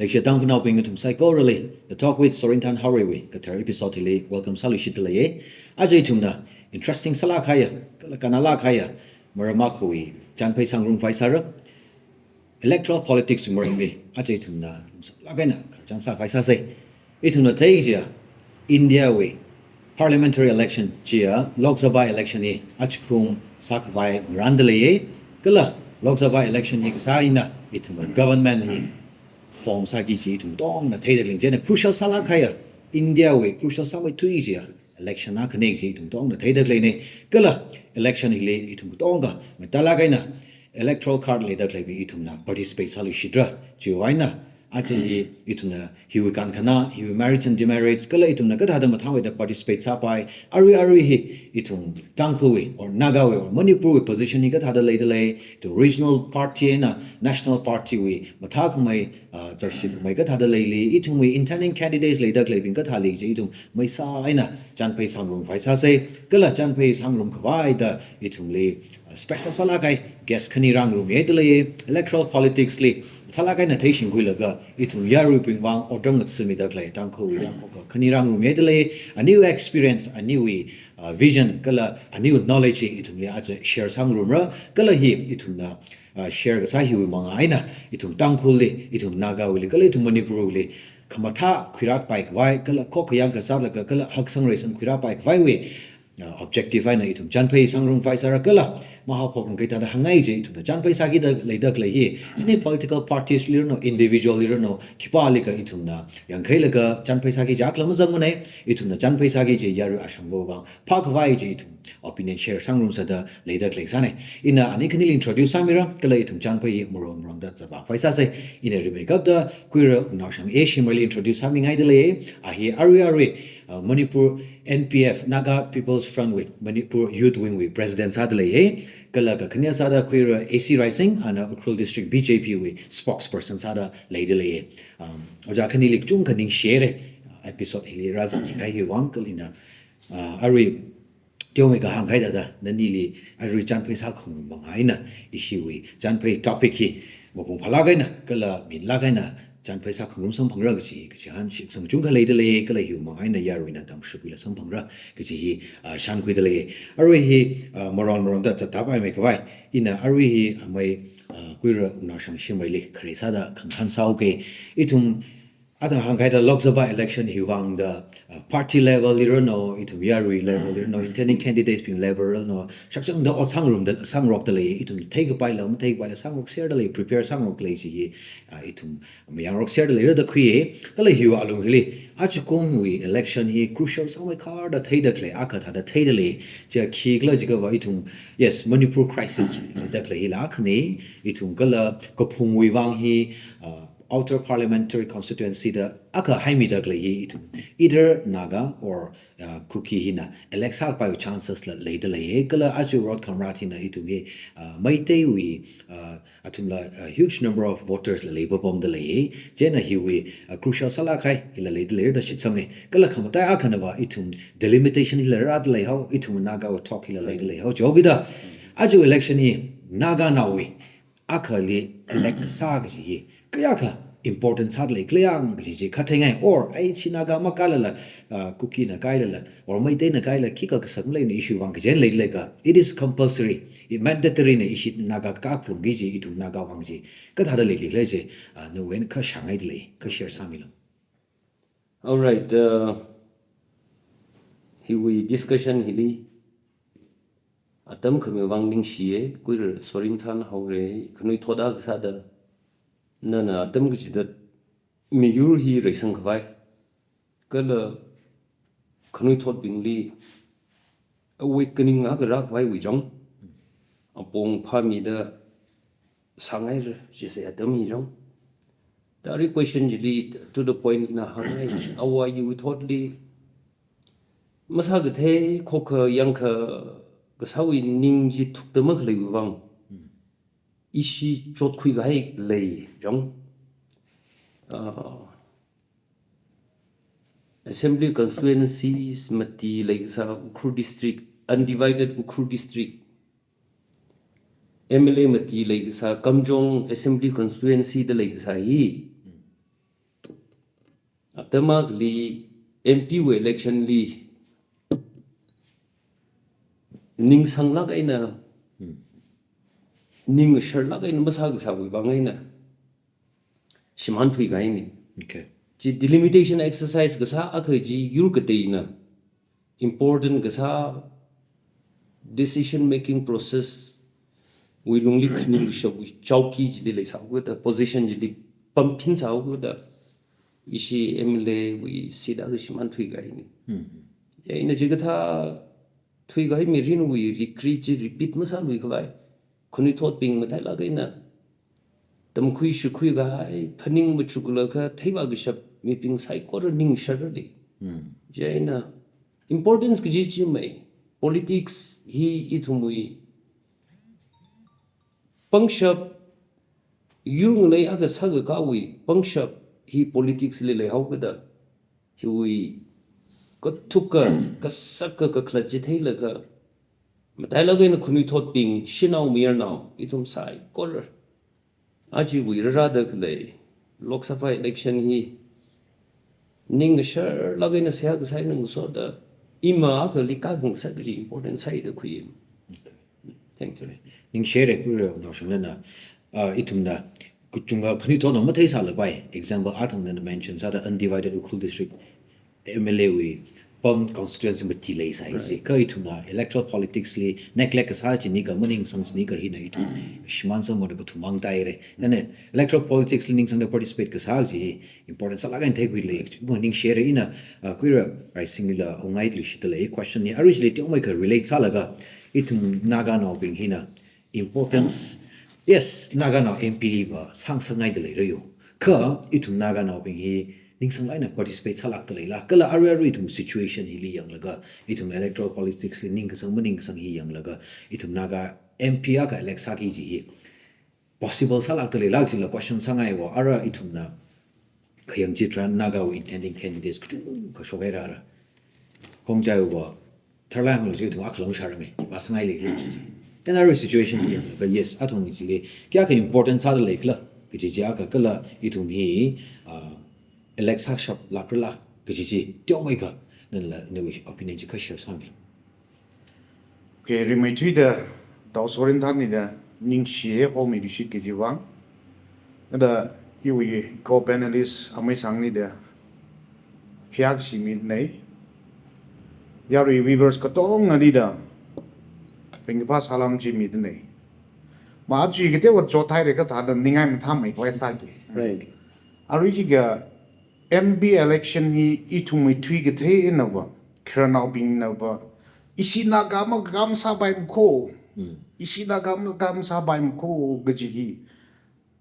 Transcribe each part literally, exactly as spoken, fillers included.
Leishiya Tangkhulnaobing nathum saikorali, The Talk with Sorinthan Haorei wui kathar episode hili welcome sāluishitda leiya. Aja ithumna interesting sālāk kahaiya, kala kannalāk kahaiya maram akhawui chānphei sāngarumkhavai sāra. Electoral politics wui maramli aja ithumna sālāk eina khararchān sākhavai sāsa. Ithumna theiya, India wui parliamentary election chiya Lok Sabha election hi ajakum sākhavai ngarānda leiya. Kala Lok Sabha election hi kasā eina ithumwui government hi form sāki kaji ithum katongna theida lei. Chieina crucial sālāk kahaiya, India wui crucial sāmeithui chiya election akhana kaji ithum katongna theida leina. Kala election hili ithum katonga matailāk eina electoral card leida khaleibing ithumna participate sāluishitra. Chiwui vang eina aja hi ithumna hiwui kankhana, hiwui merits and demerits, kala ithumna kathāda mathāmeida participate sāpai, arui arui hi ithum Tangkhulwui or Nagawui or Manipurwui position hi kathāda leida lei, ithum regional party eina national party wui mathākhamei, ah, chānshi khamei kathāda leili, ithumwui intending candidates leida khaleibing kathā lei kaji ithum maisā eina chānphei sāngarumkhavai sāsa. Kala chānphei sāngarumkhavaida ithumli, ah, special sālāk kahai guest khani rāngarumda leiya. Electoral politics li sālāk eina theishingkhuilaga ithum yaruibing vang otram ngathāmida khalei Tangkhulwui vang khokha khani rāngarumda leiya. Aniwui experience, aniwui, ah, vision kala aniwui knowledge hi ithumli aja share sāngarumra. Kala hi ithumna, ah, share kasā hiwui manga eina ithum Tangkhulli, ithum Nagawuili, kala ithum Manipurwuili khamathā khuirāpaikhavai, kala khokkha yangkasālaga kala haksang reisang khuirāpaikhavaiwui, ah, objective eina ithum chānphei sāngarumkhavai sāra. Kala mahāphokngai thāda hāngngai kaji, ithumna chānphei sākida leida khalei hi any political parties li ranu, individual li ranu, khipālikha ithumna yangkhailaga chānphei sāki kaji akhala mazangmana. Ithumna chānphei sāki kaji yarui ashangva vang phākhavai kaji ithum opinion share sāngarumsāda leida khalei sāna. Ina ani khanili introduce sāmira, kala ithum chānphei hi maron maronda zatvākhavai sāsa. Ina rimeikapta Kuira Wungnaoshang A Shimrayli introduce sāmingaida leiya. A hi arui arui, ah, Manipur N P F, Naga People's Front wui Manipur Youth Wing wui president sāda leiya. Kala kakhane sāda Kuira A C Raising, ana Ukhrul District B J P wui spokesperson sāda leida leiya. Um, ojā khanili kachungkha ningshiya, ah, episode hili rāzangkahai hiwui vang. Kala ina, ah, arui teomeikha hāngkahai thāda, nanili arui chānphei sākhangarum manga eina ishiwui chānphei topic hi mapung phālāk eina kala minlāk eina chānphei sākhangarum samphangra kaji, kachihān shitsang kachungkha leida lei, kala hiwui manga eina yaruina tamshukhuila samphangra kaji hi, ah, shānkhuida lei. Arui hi, ah, maron maronda zattā paimei khavai, ina arui hi amei, ah, Kuira Wungnaoshang Shimrayli khare sāda khangahān sāuke. Ithum athang hāngkahai thāda Lok Sabha election hiwui vangda, ah, party level li ranu, ithum yarui level li ranu, intending candidates bing level li ranu, shakzangda ot sāngarumda, sāngarokda lei, ithum theikapaila, matheikapaila sāngarokserda lei, prepare sāngarokda lei kaji hi, ah, ithum mayangrokserda leira da khuiya. Kala hiwui alung hili ajakumwui election hi crucial sāmeikharda theida khalei akha thāda theida lei. Chiya khikhala jiakhava ithum, yes, Manipur crisis da khalei hila akhana, ithum kala kaphungwui vang hi, ah, Outer Parliamentary Constituency da akha haimida khalei hi ithum either Naga or, uh, Kuki hina elect sāpai chances la leida lei. Kala aja rot khamrat hina ithum hi, uh, Meiteiwui, uh, athumla, uh, huge number of voters la leipapamda lei. Chieina hiwui, uh, crucial sālāk kahai hila leida leira da shitsanga. Kala khamatai akhanava ithum delimitation hila rāda leihao, ithum Naga wui talk hila leida leihao. Chiwuivang kida aja election hi Naganaowui akhali elect sā kaji hi kayākha important sāda lei khala yang kaji chi khatheingai, or ai chi Naga makailala, ah, Kukina kailala, or Meiteina kaila khikha kasak maleina ishiwui vang kaji leilakha, it is compulsory, it mandatory na ishi Naga kaphalungki kaji, ithum Naga vang kaji kathāda leili khala chi, ah, nawui eina kha shāngaida lei, kha share sāmilu. All right, uh, hiwui discussion hili atam khami vang ningshiya, Kuira Sorinthan Haorei, khanuithot akha sāda nana atam kachida miyur hi reisangkhavai kala khanuithotbingli awakening akha rākhavaiwui chang, apong phāmida sāngaira, chise atam hi chang. Thāda question chili to the point ina hāngngai, awui thotli masākathei khokha yangkha kasāwui ning chi thukta makhaleiwui vang ishi chotkhui kahai lei chang. Ah, Assembly constituencies mati leikasā Ukhrul District, undivided Ukhrul District, M L A mati leikasā Kamjong Assembly Constituency da leikasā hi, Atam akhali M P wui election li ningsanglāk eina, ningsharlāk eina masā kasāwui vang eina shimānthui kahaina. Okay. Chi delimitation exercise kasā akha chi yur kateina important kasā decision making process wui lungli khaning kashapwui chowki chili leisāhaoda, position chili pamphinsāhaoda, ishi M L A wui seat akha shimānthui kahaina. Chieina chikathā thuikahai mirinwui regret chi repeat masāluikhavai khanuithotbing matailāk eina tamkhui shikhui kahai, phaning machuklaga theivā kashap mibing saikora ningsharli. Chieina importance kaji chi mai. Politics hi ithumwui pangshap, yur ngalei akha sākakāwui pangshap hi politics li leihaokida, hiwui kathuka, kasaka kakhalat chi theilaga, matailāk eina khanuithotbing, shanao mayarnao, ithum saikora aja wui rārāda khalei Lok Sabha election hi ningsharlāk eina seihā kasā eina ngasoda, ima akhali kakhangasak kaji important sāi da khui. Thank you. Ningshire Kuira Naoshinglana, ah, ithumna kachungkha khanuithotna matheisālapai. Example, athumna mention sāda undivided Ukhrul district M L A wui pam constituency mati leisai chi. Kha ithumna electoral politics li neglect kasā chini kha, maningsang chini kha hina ithum shimān sangmada kathum mang taire. Ane electoral politics li ningsangda participate kasā chi important sālāk eina theikhuilei. Ningshire ina, ah, Kuira Raising lila ungaili shita lei question ni. Arui chili teomeikha relate sālaga ithum Naganaobing hina importance, yes, Naganao M P va sāngasakngaida leira yo. Kha ithum Naganaobing hi ningsanglāk eina participate sālākda leila. Kala arui arui ithum situation hili yanglaga, ithum electoral politics li ningkasang maningsang hi yanglaga, ithum Naga M P akha elect sāki kaji hi possible sālākda leila kajila question sāngaiwo. Ara ithumna khayang chitharan Nagawui intending candidates kachungkha shokhaira ara. Khongjawa tharlai hanglu chi ithum akha long sharme, pa sāngailei chi. Then arui situation hi yanglaga, yes, athumwui chili kayākha important sāda leikhala kaji chi akha, kala ithum hi, ah, elect sāshaplākrala kaji chi teomeikha, nala nawui opinion chi kha share sāmi. Okay, rimeithuida Tao Sorenthar nida ningshiye, homilishit kaji vang. Nada iwui co-panelist Ameisang nida phiyākashimidnei. Yarui viewers katonga nida ringkaphā salam chimidnei. Ma aja kateowa chothaire kathāda ningai mathāmei khavai sāki. Right. Arui hikha M P election hi ithumwui thuikathei einava, khararnaobingnava, ishi Naga makakam sāpai makho, ishi Naga makakam sāpai makho kaji hi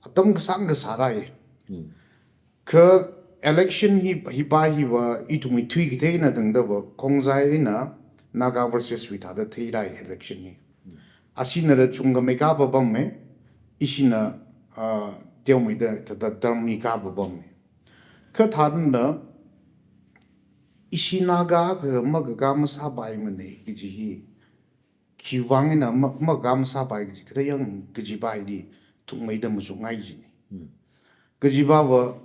atam kasāng kasārai. Kha election hi, hipa hiva ithumwui thuikathei eina tangdava, khongzai eina Naga versus wui thāda theirai election hi. Ashinala chungkhamei kapapamei, ishina, ah, teomeida thāda dharmei kapapamei. Kha thāda ishi Naga akha makakam sāpaimanei kaji hi, khiwui vang eina ma, makakam sāpai kaji, kharayang kajipa hili thukmeida machukngai kajinei. Kajipava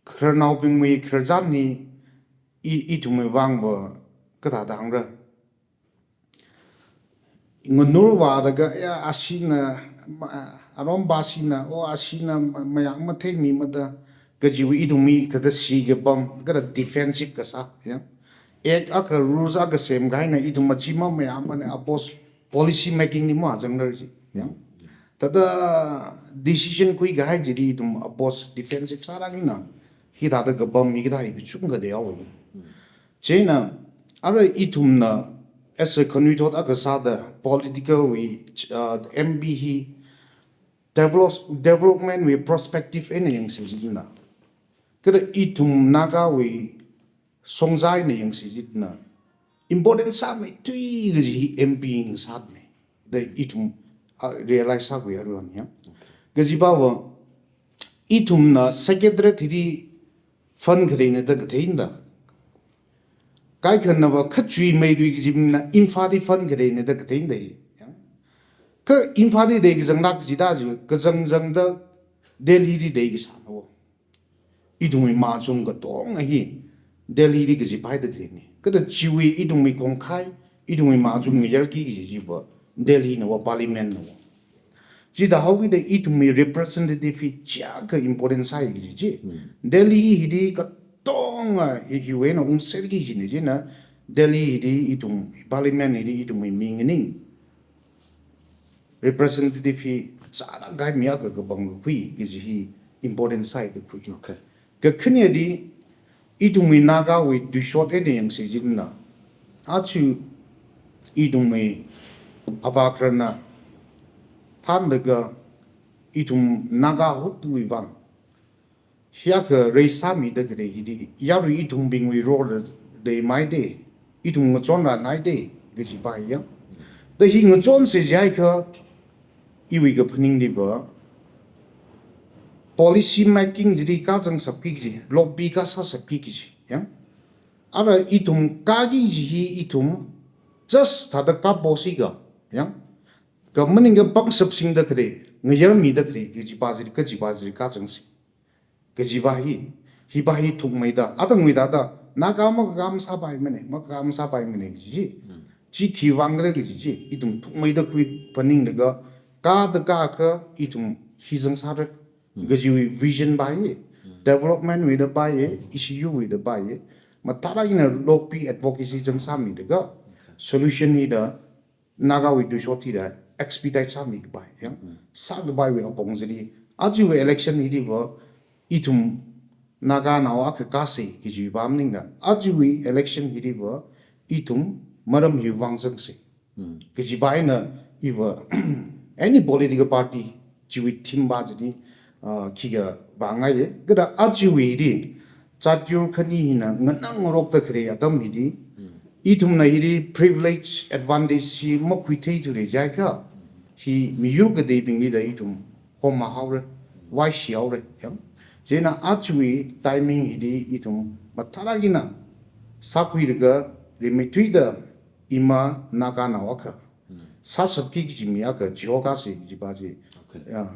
khararnaobingwui khararchan hi i, ithumwui vangva kathāda hangra. Nganurvālaga, ya, ashina, ma, arompashina, o, ashina ma, mayang matheimimada, kajiwui ithumwui thāda shikapam, kala defensive kasā, ya. Act akha, rules akha semkahaina ithum machima mayamana, oppose policy making li mazangrar chi, ya. Thāda decision khuikahai chili ithum oppose, defensive sālāk eina, hithāda kapam hikathā hi kachungkha leihaowa. Chieina, ara ithumna, as a khanuithot akha sāda, political wui, uh, M P hi, develop, development wui perspective eina yangsi china. Kala ithum Nagawui shongza eina yangsi china. Important sāmeithui kaji hi M P ngasaknei. Da ithum, ah, realize sākhui aruiwui ya. Kajipava, ithumna secretariat hili fund khaleinada katheinada. Kaikhanava khachuimeilui kajimana Imphal li fund khaleinada katheinada. Ya. Kha Imphal li leikazanglāk kajida chi, kazangzangda Delhi li leikasānao. ithumwui machung katonga hi Delhi li kazipai da khalei ni. Kata chiwui ithumwui kongkhai, ithumwui machung ngayarki kaji chiva Delhi na va, Parliament na va. Chithāhaokida ithumwui representative hi chiyākha important sāi kaji chi. Delhi hili katonga hi hiwui eina ungserki kajina china, Delhi hili ithum Parliament hili ithumwui mi nganing representative hi sāda kahaimi akha kapangkhui kaji hi important sāi da khui. Okay. Kakhaneli, ithumwui Nagawui tuishot eina yangsi china, aja ithumwui avā khararna thānlaga ithum Naga hutwui vang hiyākha reisāmida khalei hili, yarui ithumbingwui role leimei da, ithum ngachonrānei da kajipa ya. Da hi ngachonsa jiakha, iwui kaphaningli va, policy making chili kazangshapki kaji, lobby kasāshapki kaji, ya. Ara ithum kāki kaji hi ithum just thāda kapo sika, ya. Kha maningakha pangshap singda khalei, ngayarmida khalei kajipa chili, kajipa chili kazangsi. Kajipa hi, hipa hi thukmeida, athangwui thāda, Naga makakam sāpaimana, makakam sāpaimana kaji chi. Chi khiwui vang khala kaji chi, ithum thukmeida khui phaninglaga, kāda kākha ithum hi zangsāra. Kajiwui vision pa hi, development wui da pa hi, issue wui da pa hi, mathālāk eina lobby advocacy zangsāmilaga, solution hithāda, Nagawui tuishot hithāda expedite sāmikapai, ya. Sākapaiwui apong chili, ajawui election hili va, ithum Naganao akha kāsa kajipa maningla, ajawui election hili va, ithum maram hiwui vang zangsa. Kajipa eina iva, any political party chiwui theme pa chili, ah, khikha vāngaiya. Kha ajawui hili, zatyur khani hina nganāngarokta khalei atam hili, ithumna hili privilege, advantage hi makhuitheithura jiakha, hi miyur kateibingli da ithum homhaora, vaishihaora, ya. Chieina ajawui timing hili ithum mathālāk eina sākhuilaga, rimeithuida ima Naganao akha sāshapki kaji mi akha chihokkāsa kajipa chi. Okay. Ya,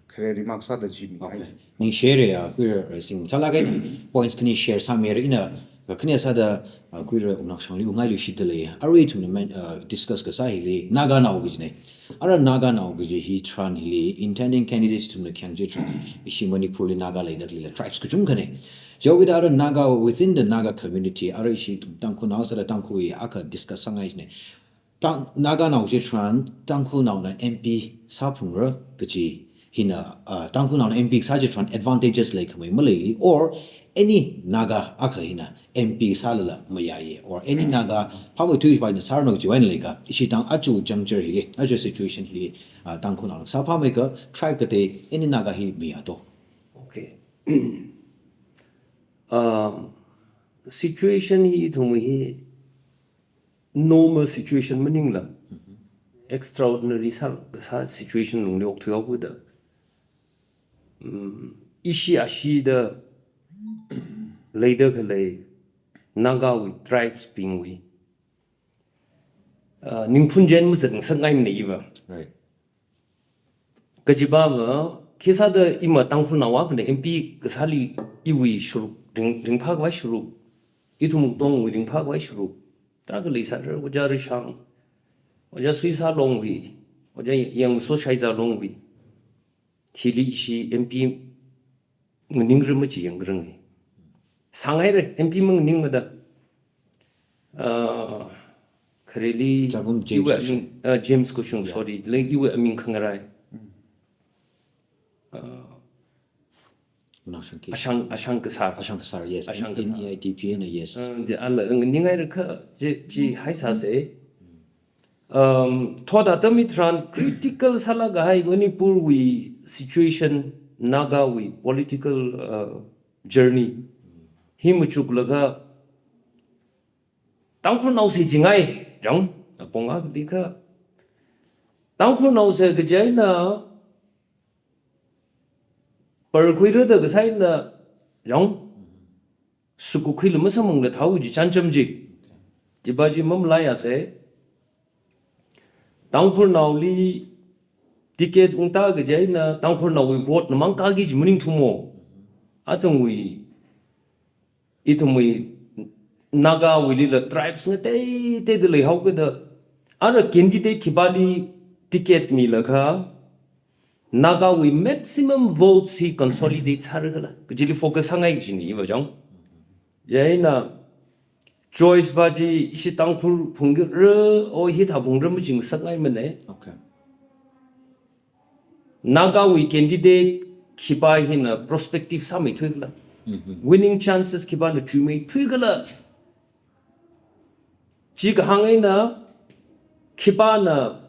khare remark sāda chimi. Okay. Ningshihaira, ya, Kuirar Singh. Chālāka points khani share sāmira, ina kakhane sāda, ah, Kuirar Wungnakshangli ungailuishitda lei. Arui ithumna main, ah, discuss kasā hili Naganao kajina. Ara Naganao kaji hi tharan hili, intending candidates ithumna khayang chi tharan, ishi Manipurli Naga leida khalei tribes kachungkhana. Chihaokida ara Naga within the Naga community, ara ishi Tangkhulnao sāda Tangkhulwui akha discuss sāngai china. Tang, Naganao chi tharan, Tangkhulnaona M P sāphungra kaji hina, ah, Tangkhulnaona M P sā chi tharan advantages leikhamei maleili, or any Naga akha hina M P sālala mayāya, or any Naga phāmeithuipaina sāranu kajiwui eina leika, ishi tang aja juncture hili, aja situation hili, ah, Tangkhulnaona sāphāmeikha tribe katei any Naga hi mayāto. Okay. Um, situation hi ithum hi normal situation maningla, extraordinary sā, sā situation lungli okthuihaokida, mm, ishi ashida leida khalei Nagawui tribes bingwui, ah, ningphun chen mazatngasakngaimana iva. Right. Kajipa va, khisāda ima Tangkhulnao akhana M P kasāli iwui sharuk, ring, ringphākhavai sharuk, ithum katongwui ringphākhavai sharuk, tarākha leisāra, Ojā Rishang, Ojā Suisa Longwui, Ojā Yangso Shaiza Longwui, thili ishi M P nganingra machi yangranga. Sāngaira, M P manganingmada. Ah, khareli Jakhum James iwui Kushung. Aming, ah, James Kushung, yeah, sorry, leng iwui aming khangarai. Ah, Wungnakshang K. Ashang, Ashang Kasar. Ashang Kasar, yes. Ashang Kasar. N E I D P na, yes. Ah, de, ala, nganingaira kha, chi, chi haisāsa. Um, thot atam hitharan critical sālāk kahai Manipurwui situation, Nagawui political, uh, journey hi machuklaga Tangkhulnaosa jingai, jang, apong akhali kha. Tangkhulnaosa kaji eina, par khuirada kasā eina, jang, sukukhuila masamphangla thao ji chānjam ji. Chipa chi mamalaiasa. Tangkhulnaoli ticket ungta kaji eina Tangkhulnaowui vote na mangkāki ji maningthumo. Achungwui, ithumwui Nagawuilila tribes ngateiteida leihaokida, ara candidate khipāli ticket milaga Nagawui maximum votes hi consolidate sāra khala kajili focus sāngai kajina iva chang. Chieina choice va chi ishi Tangkhul phungra, o hithā phungra machingsakngaimana. Okay. Nagawui candidate khipā hina prospective sāmeithui khala. Winning chances khipāna chuimeithui khala. Chi kahāng eina khipāna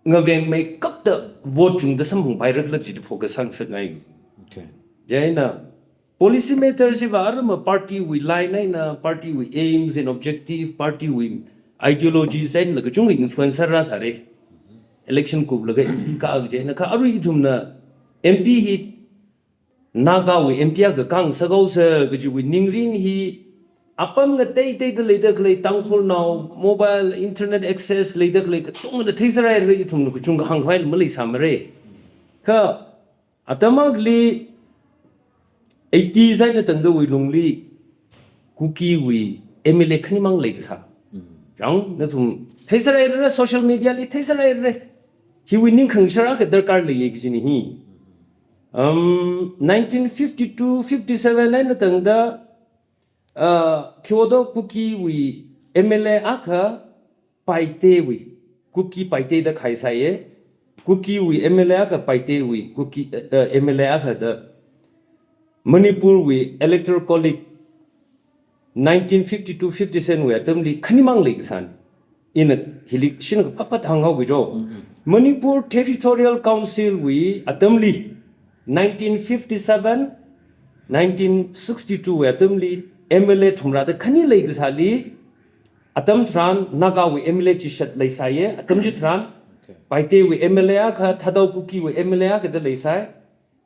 ngavengmeikapta vote chungda samphangpaira khala chida focus sāngasakngai. Okay. Chieina policy matter chiva arama partywui line eina, partywui aims and objective, partywui ideologies einala kachungkha influence sārāsāra. Election kuplaga M P kā kaji eina kha arui ithumna M P hi Nagawui M P akha kāngasakhaosa kajiwui ningrin hi apam ngateiteida leida khalei Tangkhulnao mobile internet access leida khalei katongana theisāraira, ithumna kachungkha hāngkhavai maleisāmara. Kha atam akhali eighties eina tangdawui lungli Kukiwui M L A khanimang leikasā. Chang, nathum theisāraira, social media li theisāraira. Hiwui ningkhangashar akha darkar leiya kajina hi. Um, nineteen fifty-two fifty-seven eina tangda, uh, Kyodo Kukiwui M L A akha Paitewui, Kuki Paite da khaisāya. Kukiwui M L A akha Paitewui, Kuki, uh, uh, M L A akha da Manipurwui Electoral College nineteen fifty-two fifty-seven wui atamli khanimang leikasāna. Ina hili shina kaphapat hānghao kajo. Manipur Territorial Council wui atamli nineteen fifty-seven, nineteen sixty-two wui atamli M L A thumrāda khani leikasāli atam tharan Nagawui M L A chishat leisāya, atam chitharan Okay. Paitewui M L A akha, Thadou Kukiwui M L A akha da leisai.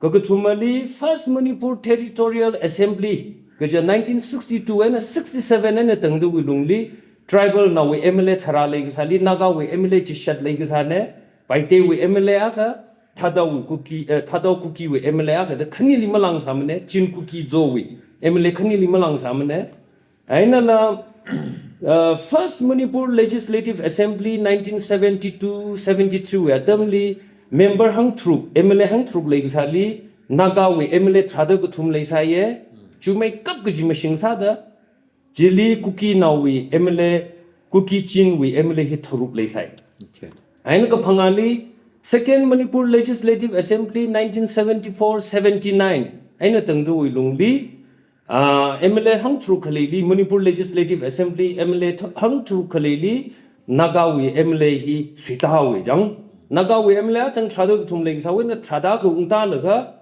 Kakathumali First Manipur Territorial Assembly, kaja nineteen sixty-two eina sixty-seven eina tangdawui lungli tribal naowui M L A tharā leikasāli Nagawui M L A chishat leikasāna, Paitewui M L A akha, Thadou Kuki, eh, Thadou Kukiwui M L A akha da khanili malangsāmana, Chin Kuki Zowui M L A khanili malangsāmana. Einala, uh, First Manipur Legislative Assembly nineteen seventy-two seventy-three wui atamli member hangtharuk, M L A hangtharuk leikasāli Nagawui M L A tharāda kathum leisāya, chuimeikap kaji mashing sāda, chili Kukinaowui M L A, Kuki Chinwui M L A hi tharuk leisai. Okay. Eina kaphangāli Second Manipur Legislative Assembly nineteen seventy-four seventy-nine eina tangdawui lungli, ah, M L A hangtharuk khaleili, Manipur Legislative Assembly M L A th-, hangtharuk khaleili Nagawui M L A hi suitāhaowa chang. Nagawui M L A athang tharāda kathum leikasāwui eina tharāda kaungtālaga,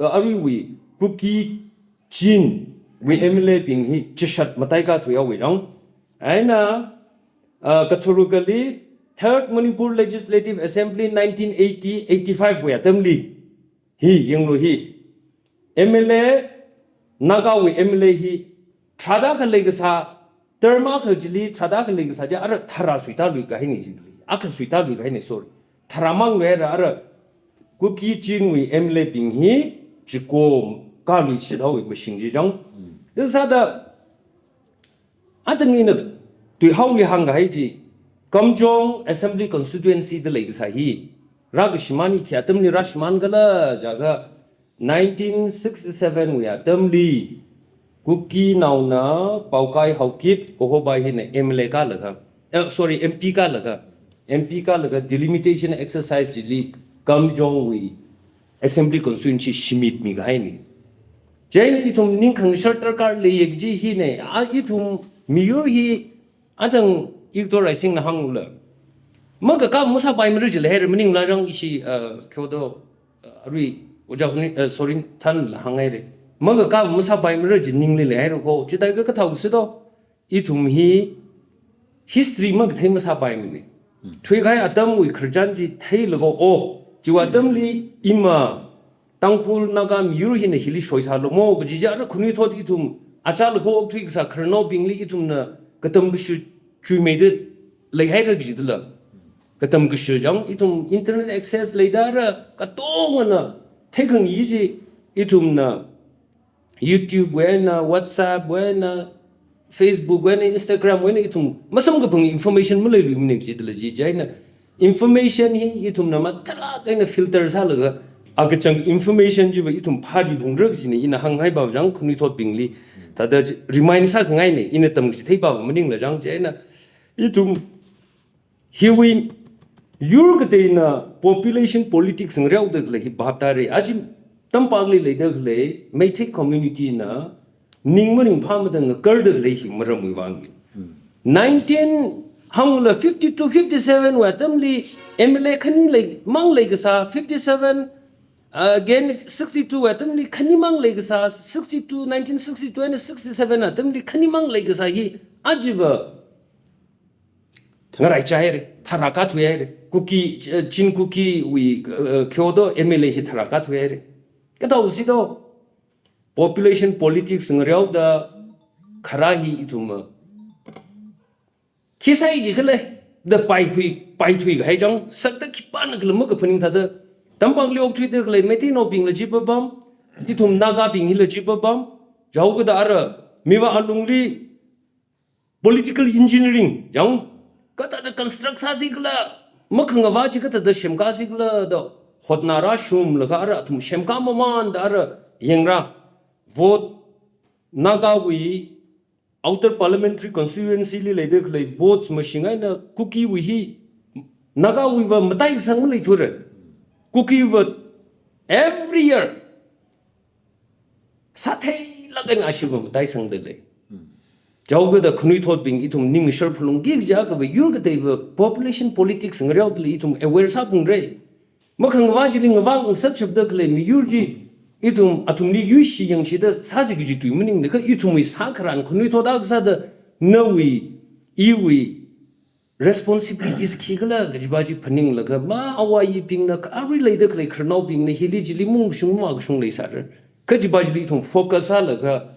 uh, aruiwui Kuki Chinwui M L A bing hi chishat mataikā thuihaowa chang. Eina, uh, katharukali Third Manipur Legislative Assembly nineteen eighty eighty-five wui atamli hi, yanglu hi, M L A, Nagawui M L A hi tharāda khalei kasā, term akha chili tharāda khalei kasā chi ara tharā suitālui kahaina chili. Akha suitālui kahaina, sorry. Tharā mang luira ara Kuki Chinwui M L A bing hi chiko kāluishithaowa mashing chi chang. Chi sāda athang ina tuihaoli hāngkahai chi, Kamjong Assembly Constituency da leikasā hi rākashimān hi khi atamli rāshimān khala jiakha, nineteen sixty-seven wui atamli Kukinaona Paokai Haokip Ohobai hina M L A kālaga, eh, sorry, M P kālaga, M P kālaga delimitation exercise chili Kamjongwui Assembly Constituency shimitmi kahaina. Chieina ithum ningkhangashar darkar leiya kaji hina, a ithum miyur hi athang Ikto Raisingna hāngla, makakā masāpaimara jila haira maningla rang ishi, uh, Kyodo, uh, arui Ojā Huni, uh, sorry, thanla hānghaira. Makakā masāpaimara ji ninglila haira ko, chithākha kathao sido, ithum hi history makathei masāpaimana. Thuikahai atamwui khararchan chi theilaga, o, chiwui atamli ima Tangkhul Naga miyur hina hili shoisālu mo kaji chi ara khanuithot ithum achālakha okthui kasā khararnaobingli ithumna katam kashi chuimeida leihaira kajidala. Katam kashi chang, ithum internet access leida ara katongana theikhangayi chi ithumna YouTube wui eina, WhatsApp wui eina, Facebook wui eina, Instagram wui eina ithum masamkaphang information maleiluimana kajidala chi, chieina information hi ithumna mathālāk eina filter sālaga, akachang information chiva ithum phāriphungra kajina ina hānghaipa chang khanuithotbingli. Thāda remind sākhangaina, ina tamchitheipa maningla chang, chieina ithum hiwui yur kateina population politics ngareoda khalei hi bhap tāra. Aja tampakli leida khalei Meitei community na ning maringphāmada ngakarda khalei hi maramwui vangli. Nineteen hangla fifty-two, fifty-seven wui atamli M L A khani lei, mang leikasā, fifty-seven, again sixty-two wui atamli khanimang leikasā, sixty-two, nineteen sixty-two and sixty-seven atamli khanimang leikasā hi ajava ngaraichaira, tharākathuihaira. Kuki, eh, Chin Kuki wui, eh, Kyoto M L A hi tharākathuihaira. Kathāda sito, population politics ngareoda kharā hi ithumva khi sāi jikhala da paithui, paithuikahai chang, sakta khipānakhala makaphaning thāda. Tampakli okthuida khalei Meiteinaobingla chi papam, ithum Nagabing hila chi papam, jihaokada ara, miva alungli political engineering yang, kathāda construct sāsi khala, makhangavā chi kathāda semkāsi khala da hotnarāshunglaga ara athum semkāmamānda ara yangra. Vote, Nagawui Outer Parliamentary Constituency li leida khalei votes mashing eina Kukiwui hi, Nagawuiva mataisang maleithura. Kukiva every year sātheilāk eina ashiva mataisangda lei. Jihaokada khanuithotbing ithum ning shar phalungki kaja kava yur kateiva population politics ngareoda lei ithum aware sāphungra. Makhangavā chili ngavā ngasakshapda khalei miyur chi ithum athumli yuishi yangshida sāsi kaji tui maningla, kha ithumwui sākharan khanuithot akha sāda nawui, iwui responsibilities khikhala kajipa chi phaninglaga, ma awayibingna, kha arui leida khalei khararnaobingna hili chili mungshung makashung leisāra. Kajipa chili ithum focus sālaga,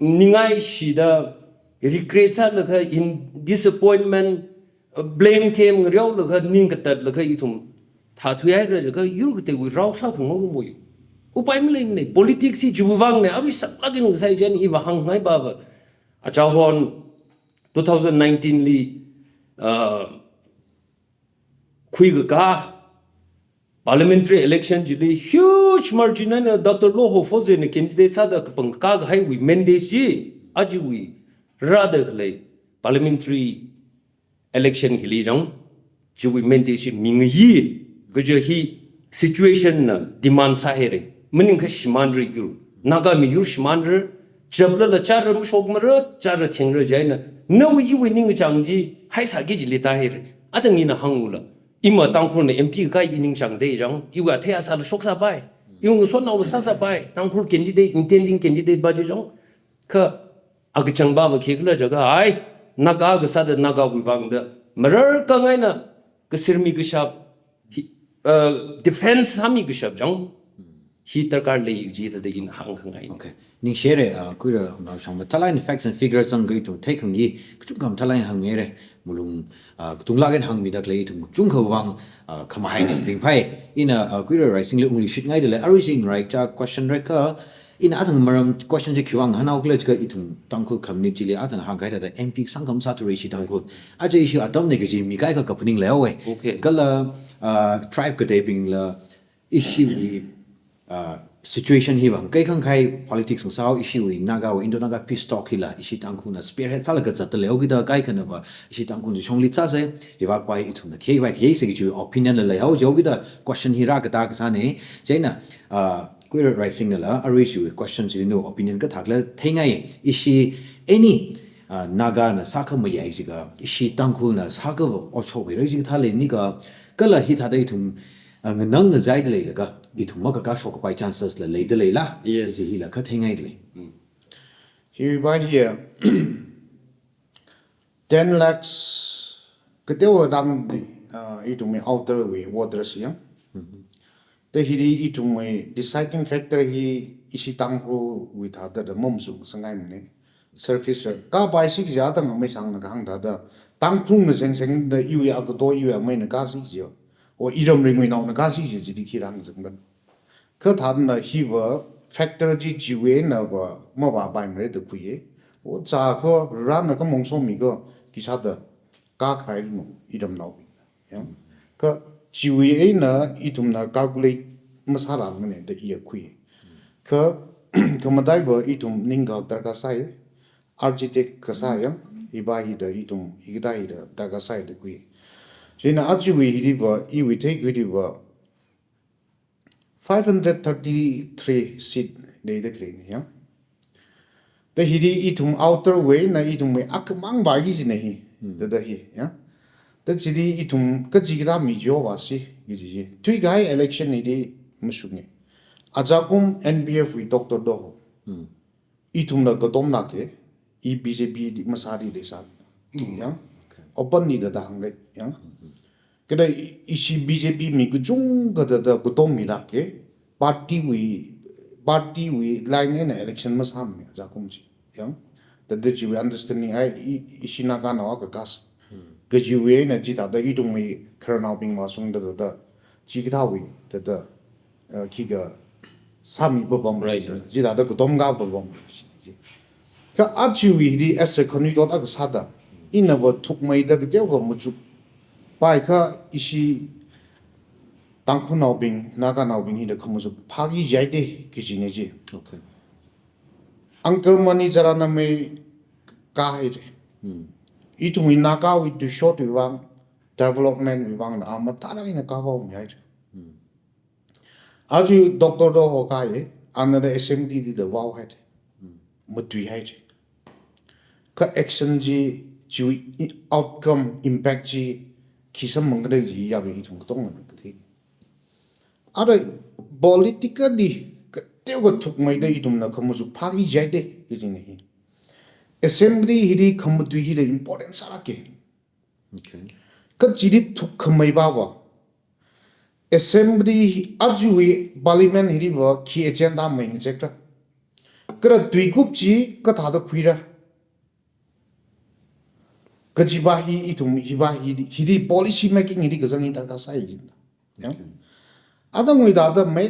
ningaishida, regret sālaga, in disappointment, blame game ngareolaga, ning katatlaga ithum thāthuihaira jiakha yur kateiwui rao sāphunghaowa. Upai maleimana, politics hi chiwui vangna, arui saklāk eina ngasai chieina iva hāngngaipa va. Achahon two thousand nineteen li, uh, khuikakā parliamentary election chili huge margin eina Doctor Loho Fozena candidate sāda kapangkā kahaiwui mandate chi, ajawui rāda khalei parliamentary election hili chang, chiwui mandate chi mingayi kaja hi situation na demand sāhaira. Maningakha shimānra yur, Naga miyur shimānra, chaplala chara mashokmara, chara thengra chieina, nawui iwui ningkachāng chi haisāki chili tāhaira. Athang ina hāngula, ima Tangkhulna M P kai i ningchāngda chang, iwui athei asāla shoksāpai, iwui ngasotnaola sāsāpai, Tangkhul candidate, intending candidate pa chi chang, kha akachangpa va khikhala jiakha, ai, Naga kasāda Nagawui vangda mararkhangaina kasirmi kashap, hi, uh, defense sāmi kashap chang, hi darkar lei kaji thāda ina hāngkhangai. Okay. Ningshire, uh, Kuira, nao shang mathālāk eina facts and figures zangkha ithum theikhangayi, kachungkha mathālāk eina hānghaira, malung, uh, katunglāk eina hāngmida khalei ithum kachungkha vang, uh, khamahaina, ringphai. Ina, uh, Kuira Raisingli ungluishitngaida lei, arui chi ngaraicha question reka, ina athang maram question chi khiwui vang hānghaokhala jiakha ithum Tangkhul community li athang hāngkahai thāda M P sangkham sāthura ishi Tangkhul. Aja ishi atamna kaji mi kaikha kaphaning leihaowa. Okay. Kala, ah, tribe kateibingla ishiwui, ah, situation hiva ngakaikhangkhai politics ngasāhao, ishiwui Nagawui Indo-Naga peace talk hila ishi Tangkhulna spearhead sālaga zatda leihaokida kaikhana va ishi Tangkhul chi shonglit sāsa, hiva khavai ithumna khivai khaisa kaji opinion la leihao jihaokida question hi rākatā kasāna. Chieina, ah, Kuira Raisingnala, arui chiwui question chili nawui opinion kathākhala theingai, ishi any, ah, Nagana sākhamayai jiakha, ishi Tangkhulna sākhava otshok haira jikathā leini kha, kala hithāda ithum, ah, nganang ngazaida leilaga, ithum makakashok kapai chances la leida leila, Yes. kaji hila kha theingaida lei. Hiva hi, ten lakhs kateowa tang, uh, ithumwui outer wui voters ya. Te hili ithumwui deciding factor hi ishi Tangkhulwui thāda da mamsung sangaimana. Surface ra. Kapai sik jatang amei sangna kahāng thāda. Tangkhul ngasengsengda iwui agato iwui ameina kasi ji. O iram ringwui naona kasi ji jidi khi rāngazangda. Kha thāda hiva factor chi chiwui einava mavāpaimara da khuiya. O, zākha rāna khamong somikha khisāda kakharei nu iramnaobing. Ya. Kha chiwui eina ithumna calculate masārangmana da iya khui. Kha, khamataiva ithum ningkahak darkar sai, architect kasā ya, hiva hida ithum hikathā hida darkar sai da khui. Chieina ajawui hidiva, iwui theikhuidiva, five hundred thirty-three seat leida khaleina ya. Da hili ithum outer wui eina ithumwui akhamang vāki kajina hi. Hmm. Da da hi, ya. Da chili ithum kachikathā mi chihovāsi kaji chi. Thuikahai election hili mashunga. Ajakum N P F wui Doctor Doho. Hmm. Ithumla katomlāka, i B J P li masāli leisā. Hmm. Ya. Okay. Openly da da hāngra, ya. Hmm. Kala i-, ishi B J P mi kachungkha da da katommilāka, party wui, party wui line eina election masāmana ajakum chi. Ya. Da da chiwui understanding ai i, ishi Naganao akha kas. Hmm. Kajiwui eina chithāda ithumwui khararnaobing mashungda da da, chikathāwui da da, uh, khikha sāmi papam. Right, right. Chithāda katom kapapam. Kha ajawui hili as a khanuithot akha sāda, inava thukmeida kateokha machukpai kha ishi Tangkhulnaobing, Naganaobing hila khamachuk phāki jihaida kajina chi. Okay. Uncle Mani Jalanamei kahaira. Hmm. Ithumwui Nagawui tuishotwui vang, development wui vangna a mathālāk eina kavao mihaira. Hmm. Aja Doctor Doho kahai, anada assembly li da vaohaira. Hmm. Matuihaira. Kha action chi, chiwui i-, outcome, impact chi khi samphangkhala kaji yarui ithum katongana kathei. Ara politically kateokha thukmeida ithumna khamachuk phāki jihaida kajina hi. Assembly hili khamatui hila important sālāka. Okay. Kha chili thukkhamei vava, assembly hi, ajawui parliament hiliva khi agenda mai ngachekra. Kala tuikup chi kathāda khuira kajiva hi ithum hiva hi, hili policy making hili kazang hi darkar sai. Ya. Okay. Athangwui thāda mai,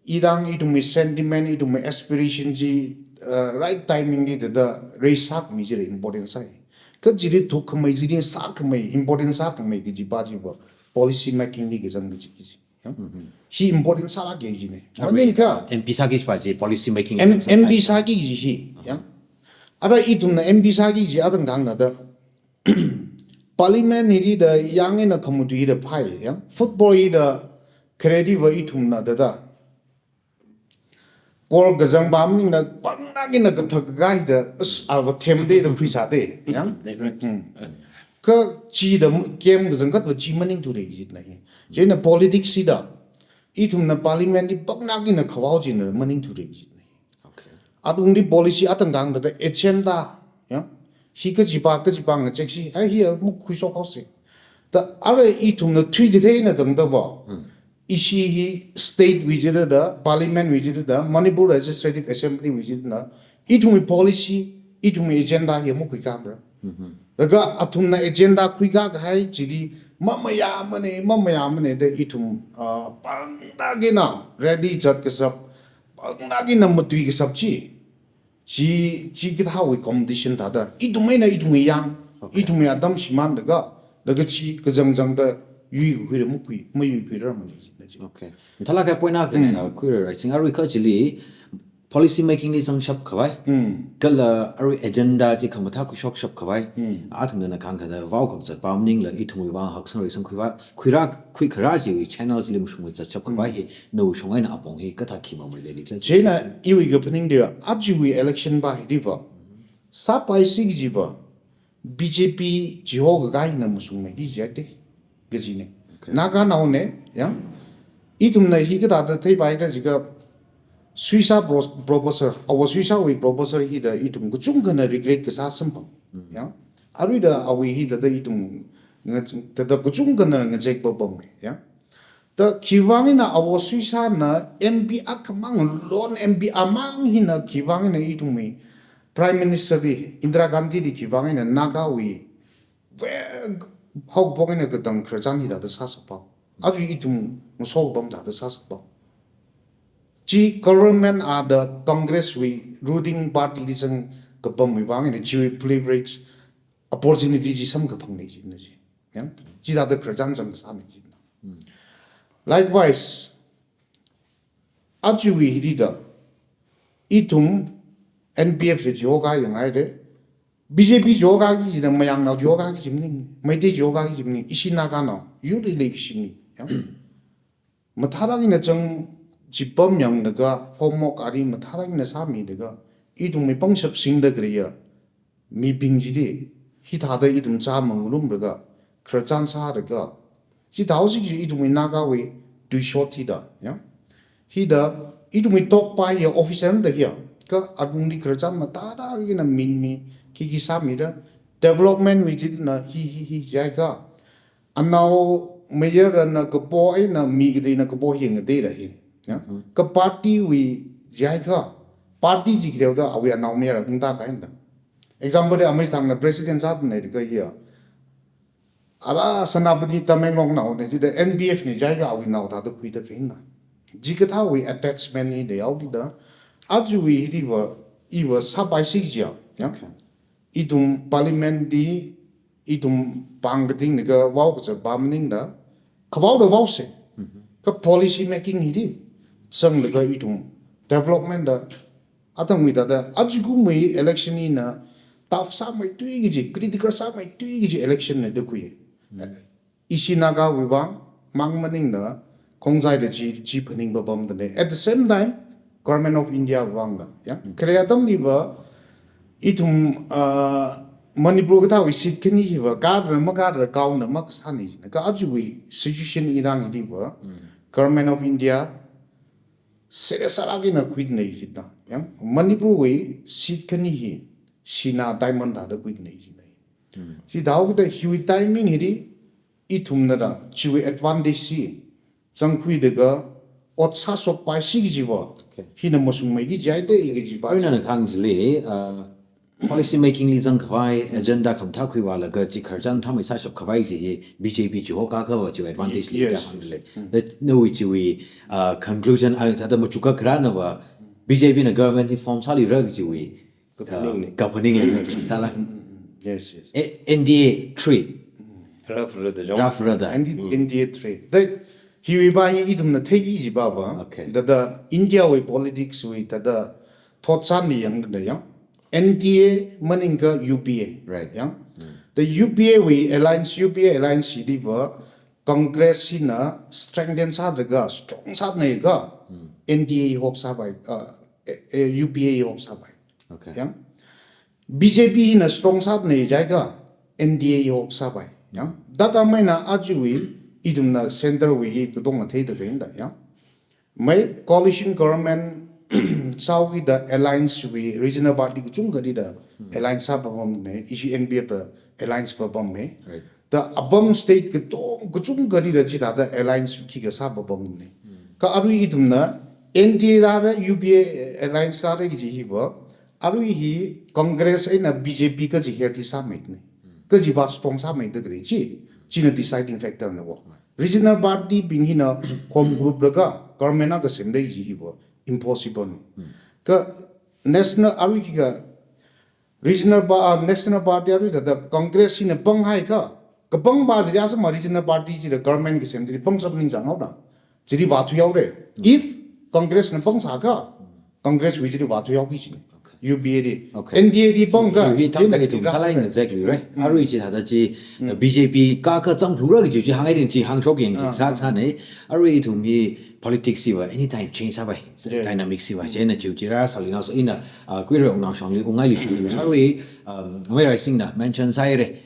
ilang ithumwui sentiment, ithumwui aspiration chi, uh, right timing li da da raise sākhami chila important sai. Kha chili thukkhamei, chili sākhamei, important sākhamei kajiva chiva policy making li kazang kaji kaji. Ya. Mhm. Hi important sālāka kajina. Arui, maningkha M P sāki kajiva chi policy making M-, sāki M P sāki kaji hi. Ya. Ara ithumna M P sāki kaji athang khanganāda parliament hili da yang eina khamatui hila phai, ya. Football hila khareliva ithumna da da goal kazang pam maningla pangnā eina kathak kahai da, as, ava themda da khuisāda, ya. That's right. Hmm. Kha chida game kazang khatva chi maningthuda kajina hi. Chieina politics hida ithumna parliament li pangnā eina khavao china maningthuda kajina hi. Okay. Atungli policy athang khanganāda agenda, ya. Hi kajiva, kajiva ngacheksi, ai hi a muk khuishok haosi. Da ara ithumna thuikathaina tangdava. Hmm. Ishi hi state wui jida da, parliament wui jida da, Manipur Legislative Assembly wui jida da, ithumwui policy, ithumwui agenda hi a muk khuikhamara. Mhm. Laga athumna agenda khuikahai chili mamayāmana, mamayāmana da ithum, ah, pangnā eina rally zat kashap, pangnā eina matui kashap chi. Chi, chikathāwui competition thāda, ithum eina ithumwui yang, okay, ithumwui atam shimānlaga, laga chi kazang zangda yuikhuira makhui, mayuikhuirarmana kajina chi. Okay. Mathālāk kahai point akha, hmm, ah, khuirarra, sing arui kha chili policy making li zangshap khavai. Hmm. Kala arui agenda chi khamathā khuishokshap khavai. Hmm. Athumna khangkada vao khangazat pam maningla ithumwui vang haksang reisang khuiva, khuira, khuikharā chiwui channel chili mashungmei zatshap khavai hi, nawui shong eina apong hi kathā khi mamei leili khala. Chieina iwui kaphaning da, ajawui election va hiliva, sāpaisi kajiva, B J P chiho kakahai eina mashungmeiki jihaida kajina. Okay. Naganaona, ya. Ithumna hikathāda theipaida jiakha, Suisa pro-, professor, Awo Suisawui professor hida ithum kachungkhana regret kasā samphang. Mm. Ya. Aruida awui hithāda ithum nga-, thāda kachungkhana ngazek papam, ya. Da khiwui vang eina Awo Suisana M P akhamang, lone M P amang hina khiwui vang eina ithumwui Prime Minister li, Indira Gandhi li khiwui vang eina Nagawui ve haophok eina katang khararchan hithāda sāshapa. Aja ithum ngaso pam thāda sāshapa. Chi government āda Congress wui ruling party li zangkapamwui vang eina chiwui privilege opportunity chi samkaphang nei china chi. Yang? Chithāda khararchan zangkasā nei china. Likewise, ajawui hili da, ithum N P F li chihoka yanghaire, B J P chihoka ki china, Mayangnao chihoka ki chi maning, Meitei chihoka ki chi maning, ishi Naganao, yurli leikashi mi. Yang? Mathālāk eina zang chipam yanglaga, homework ari mathālāk eina sāmilaga, ithumwui pangshap singda khaleiya mibing chili, hithāda ithum chāmangulumlaga, khararchan sālaga, chithāhaosi kaji ithumwui Nagawui tuishot hithāda, ya. Hithāda ithumwui tokpaiya officer da hiya, kha alungli khararchan mathālāk eina minmi, khikhi sāmida, development wui china hi, hi, hi jiakha, anaomayarana kapo eina mi kateina kapo hi ngateila hi. Ya? Kha party wui jiakha, party chi kateoda awui anaomayara kungta kainda. Example de Amish Thangna president sāda leilaga ya, ara Senapati Tamenglong naona chida N P F na jiakha awui nao thāda khuida khaina. Chikathāwui attachment hi leihaoda. Ajawui hiliva, iva sāpaisi kajiya. Ya? Okay. Ithum parliament li, ithum pāng kating laga vao kazat pa maningla, khavao da vaose. Kha policy making hili zanglaga ithum development da, athangwui thāda, ajakumwui election hina tough sāmeithui kaji, critical sāmeithui kaji election na da khui. Ishi Nagawui vang mang maningla, khongzaida chi, chi phaning papamda lei. At the same time, Government of India vangla, ya. Kharei atamliva, ithum, ah, Manipur kathāwui seat khani hiva, kadra makadra kaona makasā nei china. Kha ajawui situation ilang hiliva, Government of India, serious sālāk eina khuida nei china. Ya. Manipur wui seat khani hi, Sina Diamond thāda khuida nei china. Chithāhaoda hiwui timing hili, ithumna da, chiwui advantage chi zangkhuilaga, ot sāshokpaisi kajiva, okay, hina mashungmeiki jihaida kajiva. Arui nana kahāng chili, uh, policy making li zangkhavai, agenda khamathā khuivālaga, chi khararchan thāmei sāshapkhavai chi hi B J P chihoka kava chiwui advantage lei da hāngda lei. Da nawui chiwui, uh, conclusion, ah, thāda machukakharānava, B J P na government hi form sāluira kajiwui kaphaning, uh, kaphaning lei, sāla. Yes, yes. Eh, N D A three. Rāfra da jong. Rāfra da. N D A, N D A three. Da, hiwui pa hi ithumna theiki kajiva. Okay. Thāda India wui politics wui, thāda thotchanli yangda yang. N D A maningkha U P A. Right. Yang. Da U P A wui alliance, U P A alliance hiliva, Congress hina strengthen sālaga, strong sānei kha, N D A hok sāpai, uh, eh, eh, U P A hok sāpai. Okay. Yang. B J P hina strong sānei jiakha N D A hok sāpai. Yang. Thāda maina ajawui, ithumna center wui hi katonga theida khaina da, yang. Mai coalition government sāhaokida alliance wui regional party kachungkhali da alliance sāpapamnei, ishi N P F da alliance papamnei. Right. Da apam state katong kachungkhali da chithāda alliance khikha sāpapamnei. Kha arui ithumna N D A rāra, U P A alliance rāra kaji hiva, arui hi Congress eina B J P kaji healthy sāmeinei. Kajiva strong sāmeida khalei chi, china deciding factor na wo. Regional party bing hina home group laga government akha semda kaji hiva impossible nei. Kha national, arui khikha regional pa-, ah, national party arui thāda Congress hina panghaikha, kapangva chili asāma regional party chili government kasem chili pangshap ningchānghaoda. Chili vāthuihaore. If Congress na pangsākha, Congress wui chili vāthuihaoki kajina. Okay. U P A li. Okay. N D A li pangkha, U P A thang ka ithum thalai na exactly, right? Arui chi thāda chi, uh, B J P ka ka chang lura kaji chi hānghai ding chi hāngshok yang chi sā sānei. Arui ithum hi politics hiva anytime change sāpai. Yeah. Dynamics hiva china chiu chira sāli nao so ina, uh, kuirong nao shangli ungaili shangli. Arui, um, Amei Raising na mention sāhaire.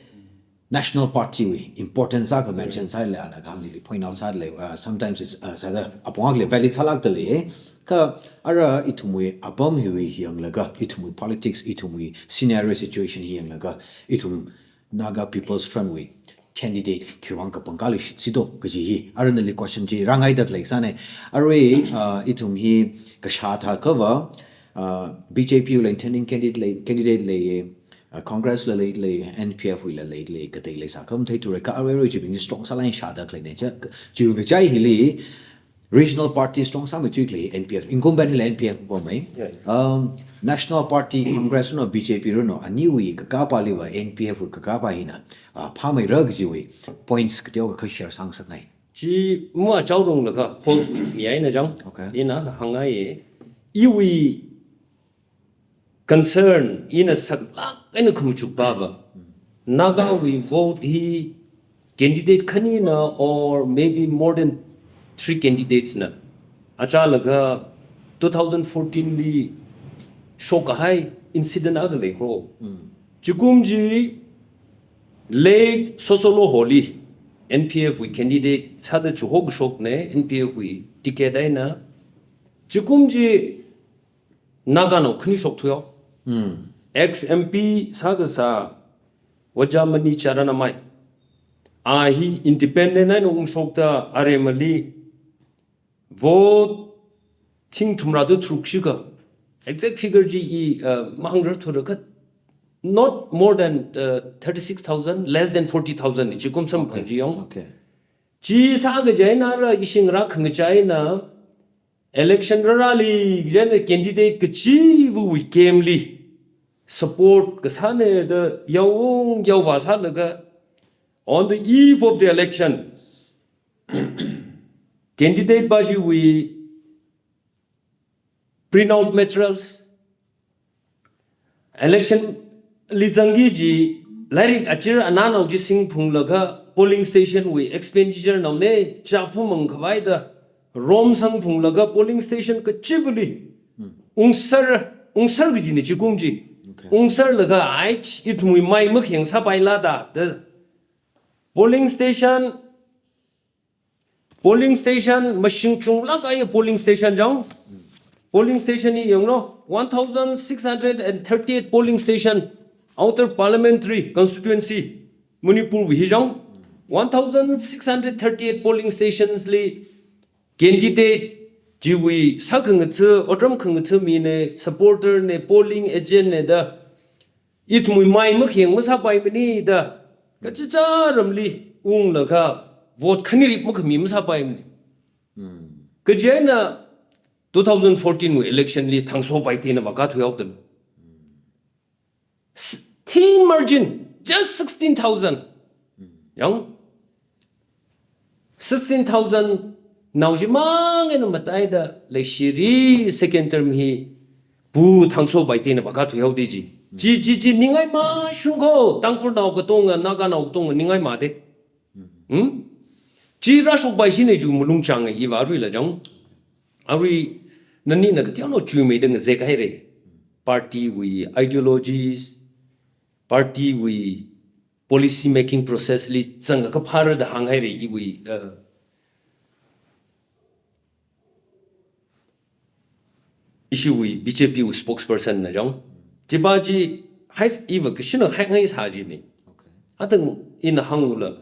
National party wui importance akha mention sālei, ana kahāng chili point out sālei, uh, sometimes it's, uh, sāda apong akha lei valid sālākda lei. Kha ara ithumwui apam hiwui hi yanglaga, ithumwui politics, ithumwui scenario situation hi yanglaga, ithum Naga People's Front wui candidate khiwui vang kapangkha luishitsi do kaji hi. Ara nali question chi rāngaida khalei sānei. Arui, uh, ithum hi kashā thākhava, uh, B J P wui intending candidate lei, candidate lei, uh, Congress la lei, lei, N P F wui la lei, lei, katei lei sākha matheithura kha arui arui chibing strong sālāk eina shāda khaleina. Chi, chiwui kachai hili, Regional party strong sāmeithui khalei N P F, incumbent la N P F pamei. Yeah. Um, National Party, Congress runo, B J P runo, aniwui kakapaliva N P F wui kakapa hina, uh, phāmeira kajiwui points kateokha share sāngasakngai. Chi mua chaorong laga, hold mi aina jang. Okay. Ina hāngngai, iwui concern, ina saklāk eina khamachuk pava. Nagawui vote hi candidate khanina or maybe more than three candidates na. Achālaga two thousand fourteen li shokkahai incident akha leikho. Chikum chi late Sosolo Holi N P F wui candidate sāda chihokshokna, N P F wui ticket eina. Chikum chi Naganao khani shokthuihaowa. Ex M P sākasā Vajamani Charan Amai. A hi independent eina ungshokta aremali vote thing thumrada tharuk shikha. Exact figure chi i, uh, mahāngrarthura kha, not more than, uh, thirty-six thousand, less than forty thousand, chikum samphang chi yong. Okay. Chi sākajaina ra ishing ra khangachaina election rarali kajaina candidate kachiva̱wui camp li support kasāna da yaoung yaovā sālaga, on the eve of the election, candidate pa chiwui printout materials, election li zangki kaji lairik achir ananao chi singphunglaga polling station wui expenditure naona chāphumang khavai da rom sangphunglaga polling station kachivali ungser, ungser kajina chikum chi. Okay. Ungserlaga ai ithumwui mai makheng sāpaila da, da polling station, polling station mashing chunglāk kahai polling station jang. Polling station hi yanglu, one thousand six hundred and thirty-eight polling station, Outer Parliamentary Constituency, Manipur wui hi jang. One thousand six hundred thirty-eight polling stations li candidate chiwui sākhangatha, otram khangatha mina, supporter na, polling agent na da ithumwui mai makheng masāpaimana da, kachichā ramli unglaga vote khanirip makhami masāpaimana. Kajaina two thousand fourteen wui election li Thangso Baite na vākathuihaoda. S-, thin margin, just sixteen thousand. Yang, sixteen thousand nao chimang eina mataida leishiri second term hi Pu Thangso Baite na vākathuihaoda chi. Chi, chi, chi ningai mashungkho, Tangkhulnao katonga, Naganao katonga ningai mada. Hmm? Chi rāshokpai shina chi malung chang iva aruila jang. Arui nanina kateonao chuimeida ngazek haira. Party wui ideologies, party wui policy making process li zangkaphāra da hānghaira iwui, uh, ishiwui B J P wui spokesperson na jang. Chipa chi hai s-, iva kashina hai ngai sā china. Okay. Atang ina hānglu la,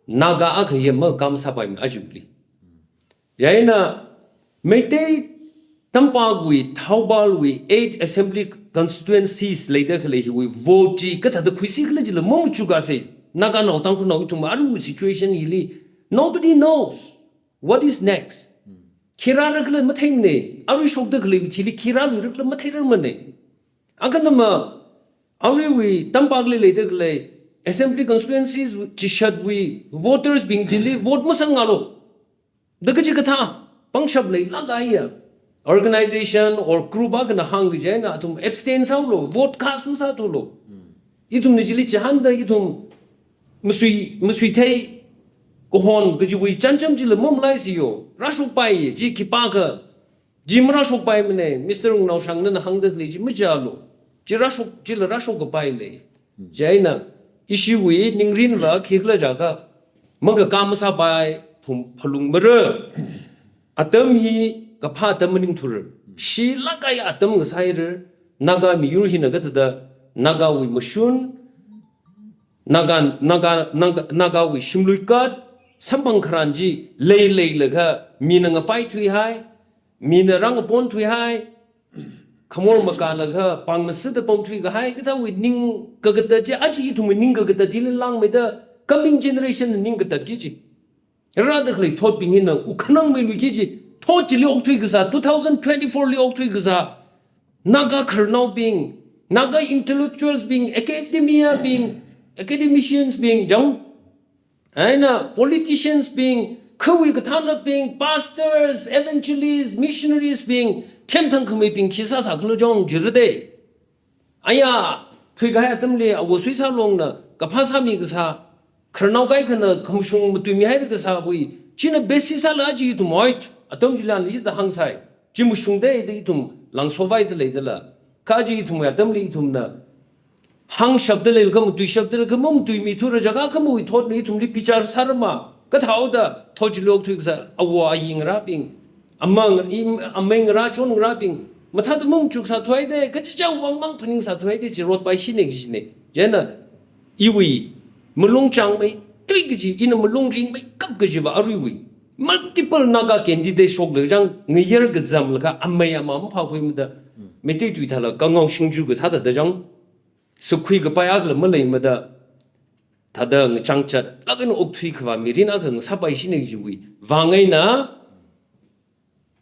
Naga akha yama kam sāpaimana ajuli. Yaina Meitei tampākwui, Thoubal wui eight assembly constituencies leida khalei hiwui vote chi kathāda khuisi khala chila mong chukasei. Naganao, Tangkhulnao ithum aruiwui situation hili, nobody knows what is next. Khi rāra khala matheimana, arui shokda khalei thili khi rāluira khala matheirarmana. Akhanama, aruiwui tampākli leida khalei assembly constituencies chishatwui voters bing chili vote masangngalu da kachikathā pangshap leilāk kahaiya organization or group akhana hāngki kajaina athum abstain sāhaolu, vote cast masāthualu. Ithumna chili chihānda ithum masui, masuithei kahon kajiwui chānjam chila mamalaisiyo, rāshokpai chi khipākha chi marāshokpaimana, Mister Wungnaoshang nana hāngda khalei chi machialu. Chi rāshok, chila rāshokkapai lei. Chieina ishiwui ningrinva khikhala jiakha, makakā masāpai phum phalungmara. Atam hi kaphā atam maningthura. Shilāk kahai atam ngasāhaira. Naga miyur hina kathāda, Nagawui mashun, Naga, Naga, Naga, Nagawui shimluikat, samphang kharan chi leileilaga mina ngapaithuihai, mina rāngaponthuihai, khamor makālaga pāng masāda pamthuikahai, kathāwui ning kakatat chi, aja ithumwui ning kakatat hili langmeida coming generation ning katatki kaji. Rāda khalei thotbing hina, u khanang mei lui kiji, thot chili okthui kasā, two thousand twenty-four li okthui kasā, Naga khararnaobing, Naga intellectuals bing, academia bing, academicians bing, jang, eina politicians bing, khawui kathānabing, pastors, evangelists, missionaries bing, themthang khamei bing, khi sāsā khala jong jira de. Aya, thuikahai atamli, awo Suisālongna, kaphā sāmi kasā, khararnao kaikhana, khamashung matuimihaira kasāwui, china basis sāla aja ithum oi, atam chili ana hithāda hāngsai, chi mashungda da ithum, langsovai da leidala. Kha aja ithum atamli ithumna, hāngshapda leilakha, matuishapda leilakha, mamatuimithura jiakha khamawui thotna ithumli bichar sārama, kathāda, thot chili okthui kasā, awo ayi ngarābing, amang, im, amei ngarā, chon ngarābing, mathāda mung chuk sāthuihaida, kachichāwui vang mang phaning sāthuihaida, chi rotpaishina kajina. Chieina, iwui, malung chāngmeithui kaji, ina malung ringmeikap kajiva aruiwui. Multiple Naga candidate shokla jang, ngayar kazamlaga, amei ama maphākhuimada, Meitei tui thāla, kangao singju kasā thāda jang, sākhui kapai akhala maleimada, thāda ngachang chatlāk eina okthui khavā mirin akha ngasāpaishina kajiwui vang eina,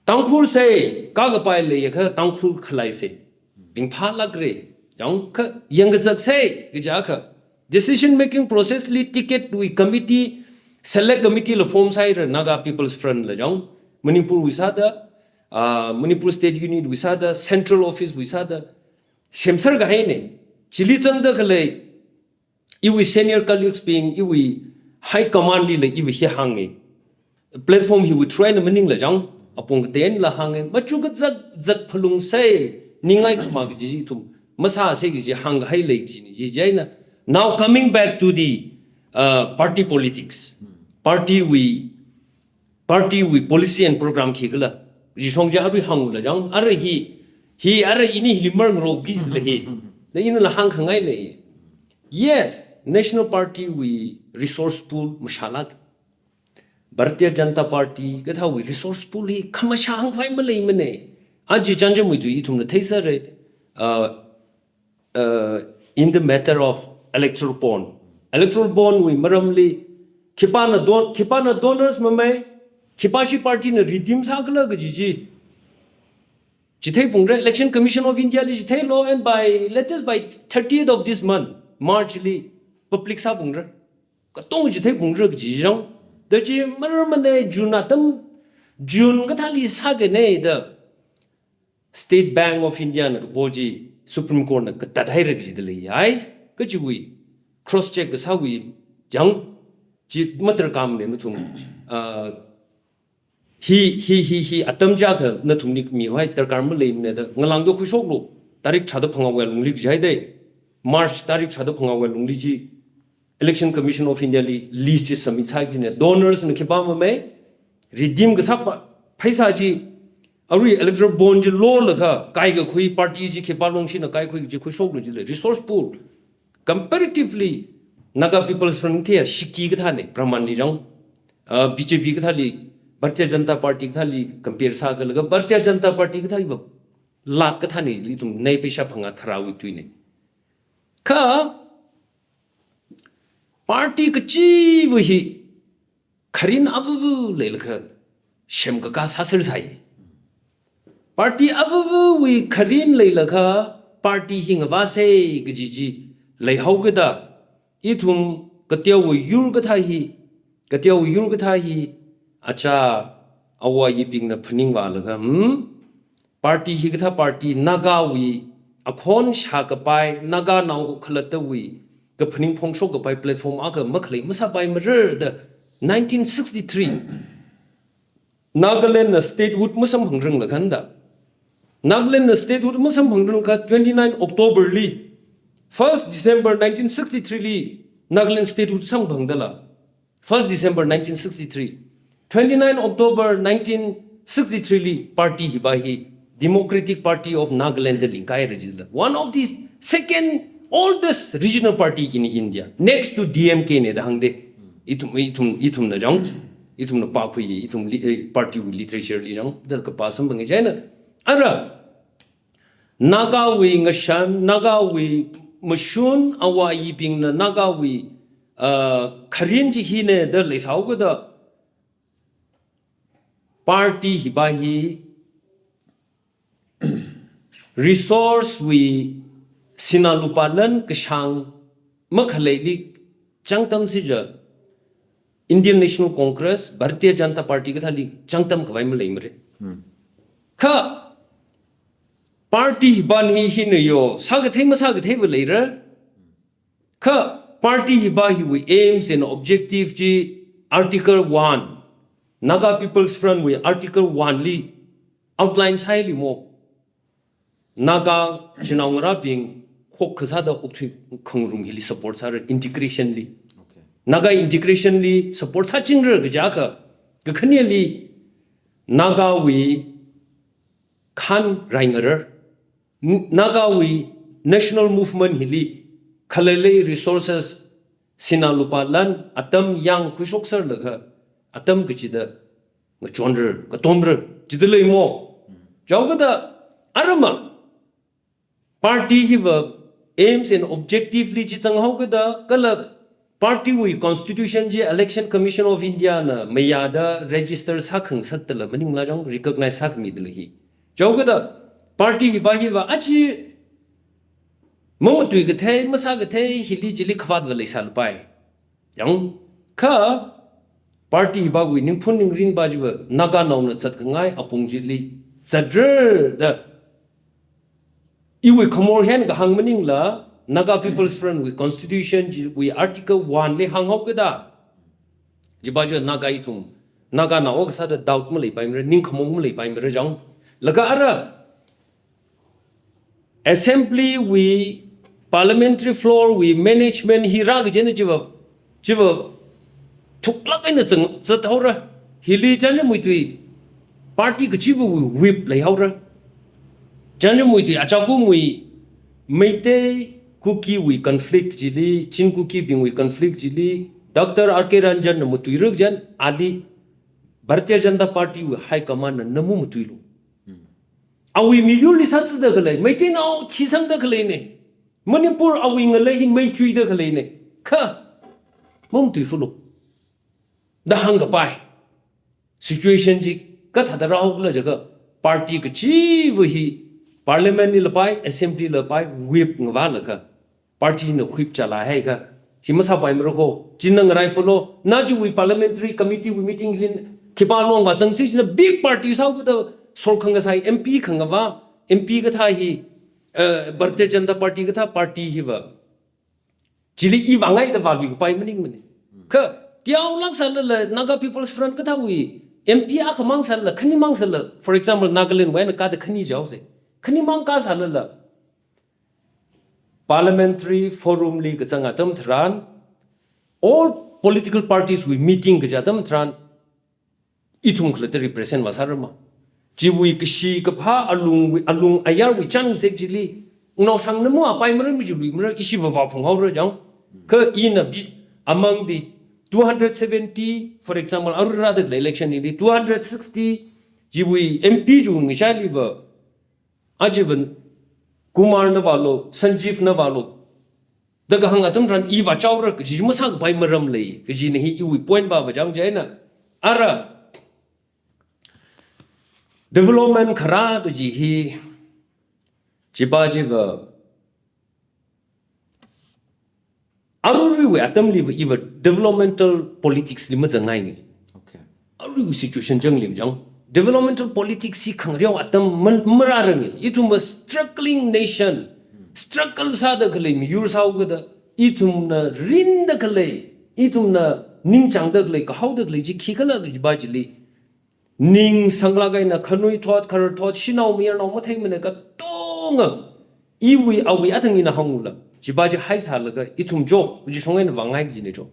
Tangkhul sei, kakapai leiakha Tangkhul khalei sei, ringphālākra, jang kha, yangkazak sei, kaja kha. Decision making process li ticket wui committee, select committee la form sāhaira Naga People's Front la jang, Manipur wui sāda, ah, Manipur State Unit wui sāda, Central Office wui sāda, semser kahaina. Chili zangda khalei, iwui senior colleagues bing, iwui high command lila iwui hi hānga. Platform hiwui through eina maningla jang, apong kateila hānga. Machuk kazak zak phalung sei, ningai khama kaji ithum, masāsei kaji hāngkahai lei kajina, chi chieina. Now coming back to the, uh, party politics. Party wui Party wui policy and program khikhala, rishong ja arui hāngla jang, arui hi, hi arui ini hili marngarokki la hi. Da inala hāngkhangai lei. Yes, National Party wui resource pool mashālāk. Bharatiya Janata Party kathāwui resource pool hi khamashā hāngphai maleimana. Aja chānjamwui tui ithumna theisera, uh, uh, in the matter of electoral bond. Electoral bond wui maramli, khipāna don-, khipāna donors mamei, khipāshi party na redeem sākhala kaji chi, chitheiphalungra, Election Commission of India li chitheilo, and by, latest by thirtieth of this month, March li, public sāphalungra. Katonga chitheiphalungra kaji jang. Da chi maramana June atam, June kathāli sākhangaida State Bank of India na kapo chi Supreme Court na katathaira kajida lei. Ai, kachiwui cross check kasāwui jang, chi madarkarmana nathum. Ah, hi, hi, hi, hi, atam jiakha nathumli mihaida darkar maleimana da, ngalāngda khuishoklu, tarik tharāda phangāwui alungli kaji haida, March tarik tharāda phangāwui alungli chi, Election Commission of India li list chi submit sākina, donors na khipā mamei, redeem kasā pa, pheisā chi, arui electoral bond chi lolaga, kaikakhui party chi khipā longshina kaikhui chi khuishoklu jila, resource pool. Comparatively, Naga People's Front thia shiki kathāna, Brahman li jang, ah, B J P kathāli, Bharatiya Janata Party kathāli compare sākhalaga, Bharatiya Janata Party kathāva, lakh kathāna, ithum nei pheisā phangā tharāwui tuina. Kha, party kachiva hi, kharin avavu leilakha, semkakā sāser sai. Party avuvawui kharin leilakha, party hi ngavāsei kaji chi, leihaokida, ithum kateowui yur kathā hi, kateowui yur kathā hi, achā, awo ayibingna phaningvālaga, hmm? Party hikathā party Nagawui akhon shākapai, Naganao khalattawui kaphaning phongshok kapai platform akha makhalei masāpaimara da nineteen sixty-three Nagaland na statehood masamphangranglakha da. Nagaland na statehood masamphangrangkha twenty-nine October li, first December nineteen sixty-three li Nagaland statehood samphangdala. First December nineteen sixty-three. Twenty-nine October nineteen sixty-three li party hiva hi Democratic Party of Nagaland da lingkahaira jila. One of the second oldest regional party in India, next to D M K na da hāngda. Ithum, ithum, ithumna jang, ithumna pākhui, ithum li-, eh, party wui literature li jang, da kapā samphanga chieina. Ara, Nagawui ngashan, Nagawui mashun, awo ayibingna Nagawui, uh, kharin chi hina da leisāhaokida, party hiva hi resource wui sinā lupā lan kashāng makhaleili chāngtam sija Indian National Congress, Bharatiya Janata Party kathāli chāngtam khavai maleimara. Kha party hiva hi hina yo, sākathei masākatheiva leira. Kha party hiva hiwui aims and objective chi Article one, Naga People's Front wui Article one li outline sāhaili mo. Naga chinaongarābing khokkha sāda okthui khangarum hili support sāra, integration li. Okay. Naga integration li support sāchingra kaja kha, kakhaneli Naga wui khan raingarar. N-, Naga wui national movement hili khalei resources, sinā lupā lan, atam yāng khuishokserlaga atam kachida ngachonrar, katomrar, chida lei mo. Chaokada arama party hiva aims and objective li chi zanghaokada, kala party wui constitution chi Election Commission of India na mayāda register sākhangasak dala maningla chang, recognize sākhami dala hi. Chaokada party hiva hiva achi mamatui kathei, masākathei hili chili khavātva leisālapai. Yang kha party hiva wui ningphun ningrinva chiva Naganaona zatkhangai apong chili zatrar da iwui khamor hen kahāng maningla, Naga People's Front wui constitution chiwui Article one li hānghaokada, chiva chiva Naga ithum, Naganao kasāda doubt maleipaimara, ningkhamong maleipaimara chang. Laga ara assembly wui, parliamentary floor wui management hi rā kajina chiva, chiva thuklāk eina zang zathaora. Hili Chandramuitui party kachiva wui whip leihaora. Chandramuitui achakumwui Meitei Kuki wui conflict chili, Chin Kuki bingwui conflict chili, Doctor R K Ranjan na matuirak jan, ali Bharatiya Janata Party wui high command na namu matuilu. Awui miyurli sāzada khalei, Meiteinao thisangda khaleina. Manipur awui ngalei hi meichuida khaleina. Kha, mamatuifulu da hāngkapai situation chi kathāda rāhaokhala jiakha, party kachiva hi parliament li lapai, assembly lapai, whip ngavālaga party na whip chālai haiakha, hi masāpaimara ko, china ngaraifulu, na chiwui parliamentary committee wui meeting lin khipā longva zangsi, china big party sāhaokada sorkhang kasai M P khangavā, M P kathā hi, eh, Bharatiya Janata Party kathā party hiva chili i vāngaida vāluikapai maningmana. Kha teolāk sālala Naga People's Front kathāwui M P akhamang sālala, khanimang sālala, for example, Nagaland wui eina kāda khani jaose. Khanimang kā sālala, parliamentary forum li kazang atam tharan, all political parties wui meeting kaja atam tharan, ithum khalatta represent vāsārama. Chiwui kashi kaphā alungwui, alung ayarwui chānzek chili, nganaoshang namu apaimara, machiluimara, ishiva vāphunghaora chang. Kha ina bi, among the two hundred seventy, for example, arui rāda khalei election hili two hundred sixty chiwui M P chiwui ngachailiva, achiva Kumar na vālu, Sanjeev na vālu da kahāng atam tharan i vāchaora kaji masākapai maram lei, kajina hi iwui point va vāchang chieina. Ara development kharā kaji hi, chiva chiva aruiruiwui atamliva iva developmental politics li mazangngai. Okay. Aruiwui situation changli chang. Developmental politics hi khangareo atam man-, marārangi. Ithum a struggling nation. Struggle sāda khalei miyur sāhaokada, ithumna rinda khalei, ithumna ningchāngda khalei, kahaoda khalei chi khikhala kajiva chili ning sanglāk eina khanuithot, khararthot, shanao mayarnao matheimana, katonga iwui awui athang ina hāngula, chiva chi haisālaga ithum jo, chi shong eina vāngai kajina jo.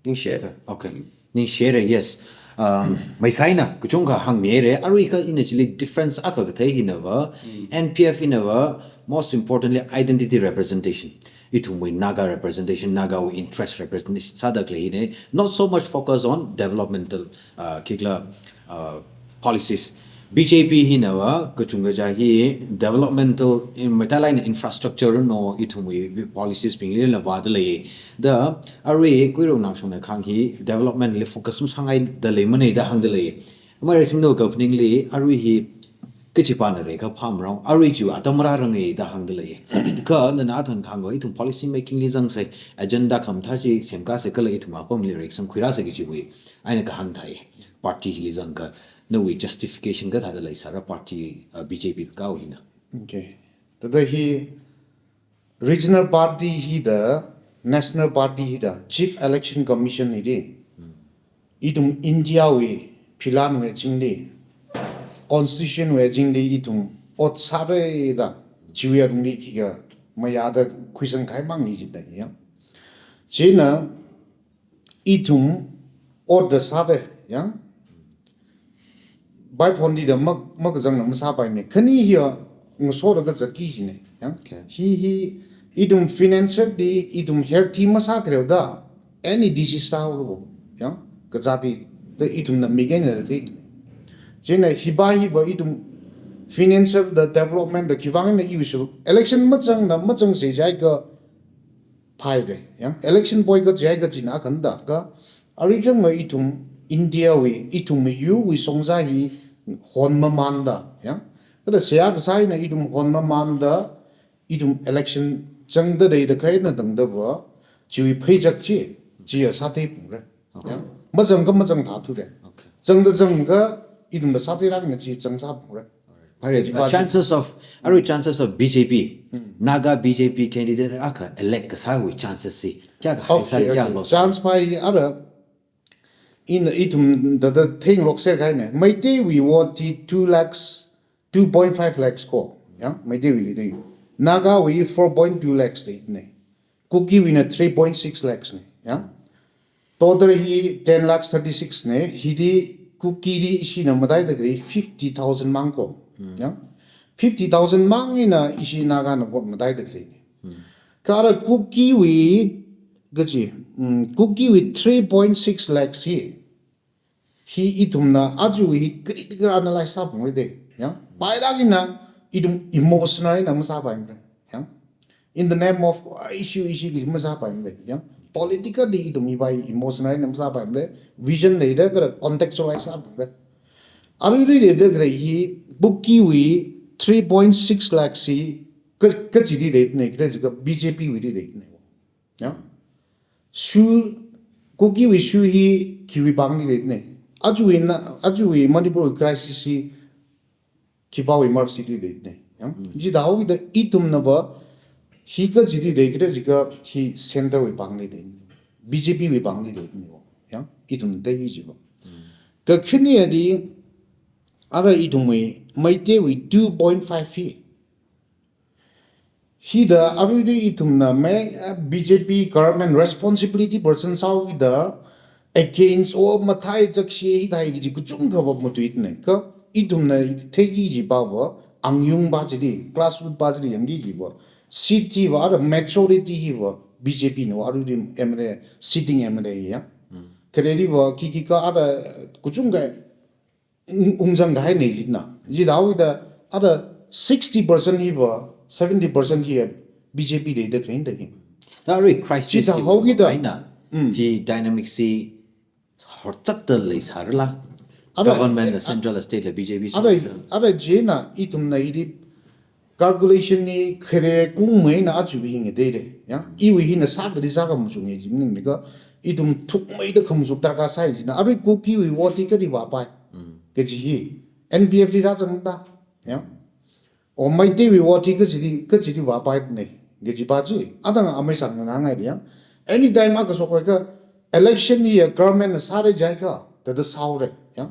Ningshi. Okay. Okay. Ningshi, yes. Um, Meisaina kachungkha hāngmira, arui kha ina chili difference akha kathei hinava, N P F hinava, most importantly, identity representation. Ithumwui Naga representation, Nagawui interest representation sāda khalei hina, not so much focus on developmental, uh, khikhala, uh, policies. B J P hinava kachungkha kaja hi developmental, in mathālāk eina infrastructure no ithumwui policies bingli na vāda lei. Da arui kuirong naoshongna kahāng hi development li focus masāngaida leimana da hāngda lei. Maireisingna kaphaningli, arui hi kachipāna reikha phāmarao, arui chi atam rārange da hāngda lei. Kha nana athang kahāng ithum policy making li zangsei, agenda khamathā chi semkasei kala ithum apamli reisangkhuirāsei kajiwui eina kahāng thāi. Party chili zangkha, nawui justification kathāda leisāra party, uh, B J P kakao hina? Okay. Thāda hi regional party hi da, national party hi da, Chief Election Commission hi di. Ithum India wui philan wui chingli, constitution wui chingli ithum ot sāra da, chiwui alungli khikha mayāda khuisang kahai mang hi jida ya. China ithum ot da sāra ya. Bai phon di da mak, makazangna masāpaimei. Khani hiya ngasoda kazatki jine. Ya. Okay. Hi hi ithum financial di ithum healthy masākhareo da any disease rāhaolu. Ya. Kazati da ithumna mik eina rāthei. China hiba hiba ithum financial da development da khivang eina iwui shu election mazangna mazangsei jiakha phaire. Ya. Election boycott jiakha china akhanda kha arui chang ithum India wui, ithum yurwui shongza hi hon mamanda, ya. Kada seihā kasā eina ithum hon mamanda, ithum election zangda dei da kaina tangda va, chiwui pheichak chi, chiya sāthei phungre. Ya. Okay. Mazangkha mazang thāthure. Okay. Zangda zangkha ithumna sāthei rākana chi zangsā phungre. Alright. Pare, Ji uh, party. Chances of, arui chances of B J P, Hmm. Naga B J P candidate akha elect kasāwui chances si kayākha Okay, haisāra okay. Kayākha lo? Chance pai ara in ithum da da theingarokser kahaine. Meiteiwui vote hi two lakhs, two point five lakhs ko. Ya, Meiteiwuili dei. Nagawui four point two lakhs dei ne. Kukiwuina three point six lakhs ne. Ya. Total hi ten lakhs thirty-six ne. Hi di Kuki di ishina mataida khalei fifty thousand mang ko. Hmm. Ya. Fifty thousand mang eina ishi Nagana vote mataida khalei ne. Hmm. Kha ara Kukiwui kaji, mm, Kukiwui three point six lakhs hi. Hi ithumna aja hi critical analyze sāphungre de. Ya. Pailāk eina ithum emotional eina masāpaimre. Ya. In the name of, uh, issue, issue ki masāpaimre. Ya. Politically ithum hi bai emotional eina masāpaimre. Vision leida kala contextualize sāphungre. Arui leida khalei hi Kukiwui three point six lakhs hi ka, kachili leine, kala jiakha B J P wuili leine. Ya. Shu, Kukiwui shu hi khiwui pāngli leine. Ajawui na, ajawui Manipur crisis hi khipāwui mercy li leine. Ya. Hmm. Jida haoda ithumna va, hi kachili lei kala jiakha hi center wui pāngli leine. B J P wui pāngli leine. Ya. Ithum tei hi jiva. Hmm. Kakhane adi, ara ithumwui, Meiteiwui two point five hi. Hida aruirui ithumna mai, eh, B J P government responsibility person sāhaoda against or mathai chakshi hithai kaji kachungkha va matuitne. Kha ithumna theiki jiva va angyung va chili, grassroot va chili yangki jiva. Seat hiva ara majority hiva B J P na aruirui M L A, sitting M L A ya. Hmm. Khalei hiva khikha ara kachungkha ung-, ungzang kahaine jina. Jida haoda ara sixty percent hiva, seventy percent hi B J P leida khalei da hi. Thāda arui crisis Jida hi haokida. Eina, Mm. Chi dynamics hi horchatda leisārala. Ara, Government la, eh, central la, state la, B J P ara, state la. Ara jina ithumna hili calculation hi khare kungmeina aja hi ngateire. Ya, iwui hina sākari sākhamachuk nge jimning nika ithum thukmeida khamachuk darkar sai jina. Arui Kukiwui vote hi kali vāpai. Mm. Kaji hi N P F li rāzangda. Ya. O Meiteiwui vote hi kachili, kachili vāpai ne. Kaji pa chi. Adang amei sangna ngai ya. Anytime akha shokpai kha election hi government na sāra jiakha, thāda sāhaore. Ya.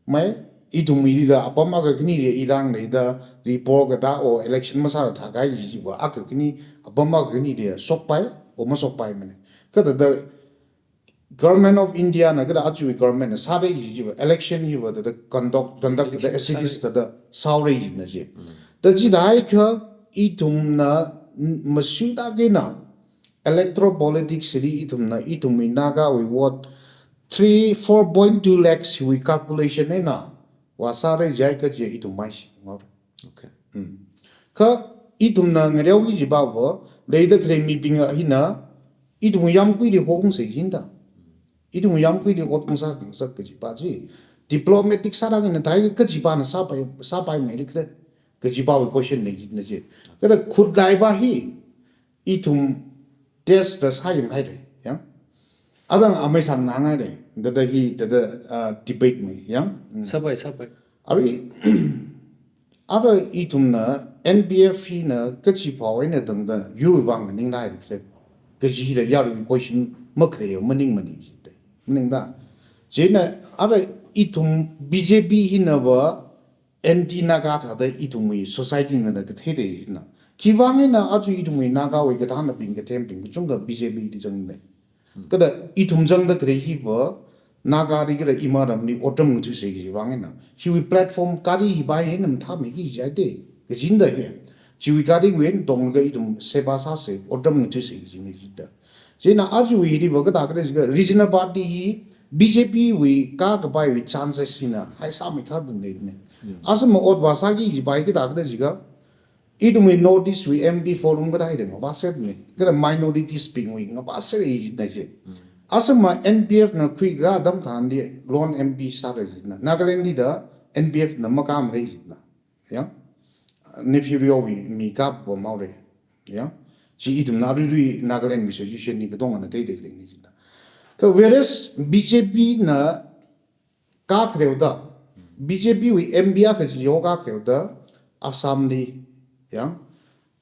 Mai, ithumwuili da, apam akha khanili irang leida, report kathā, o election masāla thākahai jiva, akha khani, apam akha khanili shokpai, o mashokpaimane. Kha thāda Government of India na kala ajawui government na sāra jiva, election hiva thāda conduct, conduct thāda Election as it is sāra. Thāda sāhaora jina ji. Mm. Thāda jida haikha ithumna, mm, masuida kena, electoral politics li ithumna, ithumwui Nagawui vote three, four point two lakhs wui calculation eina vāsāra jiakha chi ithum maishi ngor. Okay. Mm. Kha ithumna ngareoki jiva va, leida khalei mibing hina, ithum yamkuili hokungsa jinda. Ithum yamkuili hokungsa kungsa kaji pa chi. diplomatic sāda ngana thai kachipāna sāpai, sāpai mai ri kre. Kachipāwui question nei, nei chi. Kada khutlai pa hi, ithum test la sāyang haire, yang. Adang amei sāngnang haire, thāda hi, thāda, ah, debate mai, yang. Mm. Sāpai, sāpai. Arui, ara ithumna N P F hina kachipāwui eina tangda yur vang ning lai kre. Kaji hila yarui question makre yo, maningmana jite. Maningda. Chieina, ara ithum B J P hina va anti Naga thāda ithumwui society ngana kathei de jina. Khiwui vang eina aja ithumwui Nagawui kathānabing kathembing kachungkha B J P li zangde. Kada ithum zangda khalei hi va, Naga li kala ima ramli otram ngathuise kajiwui vang eina. Hiwui platform kali hi bai eina mathāmeiki jite. Kajina hi. Chiwui kaliwui eina tonglaga ithum seba sāse, otram ngathuise kajina jida. Chieina aja hili va kathāda khalei jiakha regional party hi B J P wui kakapaiwui chances hina haisāmei kharda nei ne. Mm. Asam ot va sāki jipai kathāda khalei jiakha, ithumwui North East wui M P forum kathā hidang ngavāserna. Kada minorities bingwui ngavāser jina chi. Mm. Asam N P F na khuika atam tharan di lone M P sāra jina. Nagaland li da N P F na makāmara jina. Yang. Neiphiu Rio wui mi kapva maore. Yang. Chi ithumna aruirui Nagaland wui situation li katongana theida khalei ni jina. Kha whereas B J P na kakhareuda, B J P wui M P akha chi yo kakhareuda, Assam li, yang,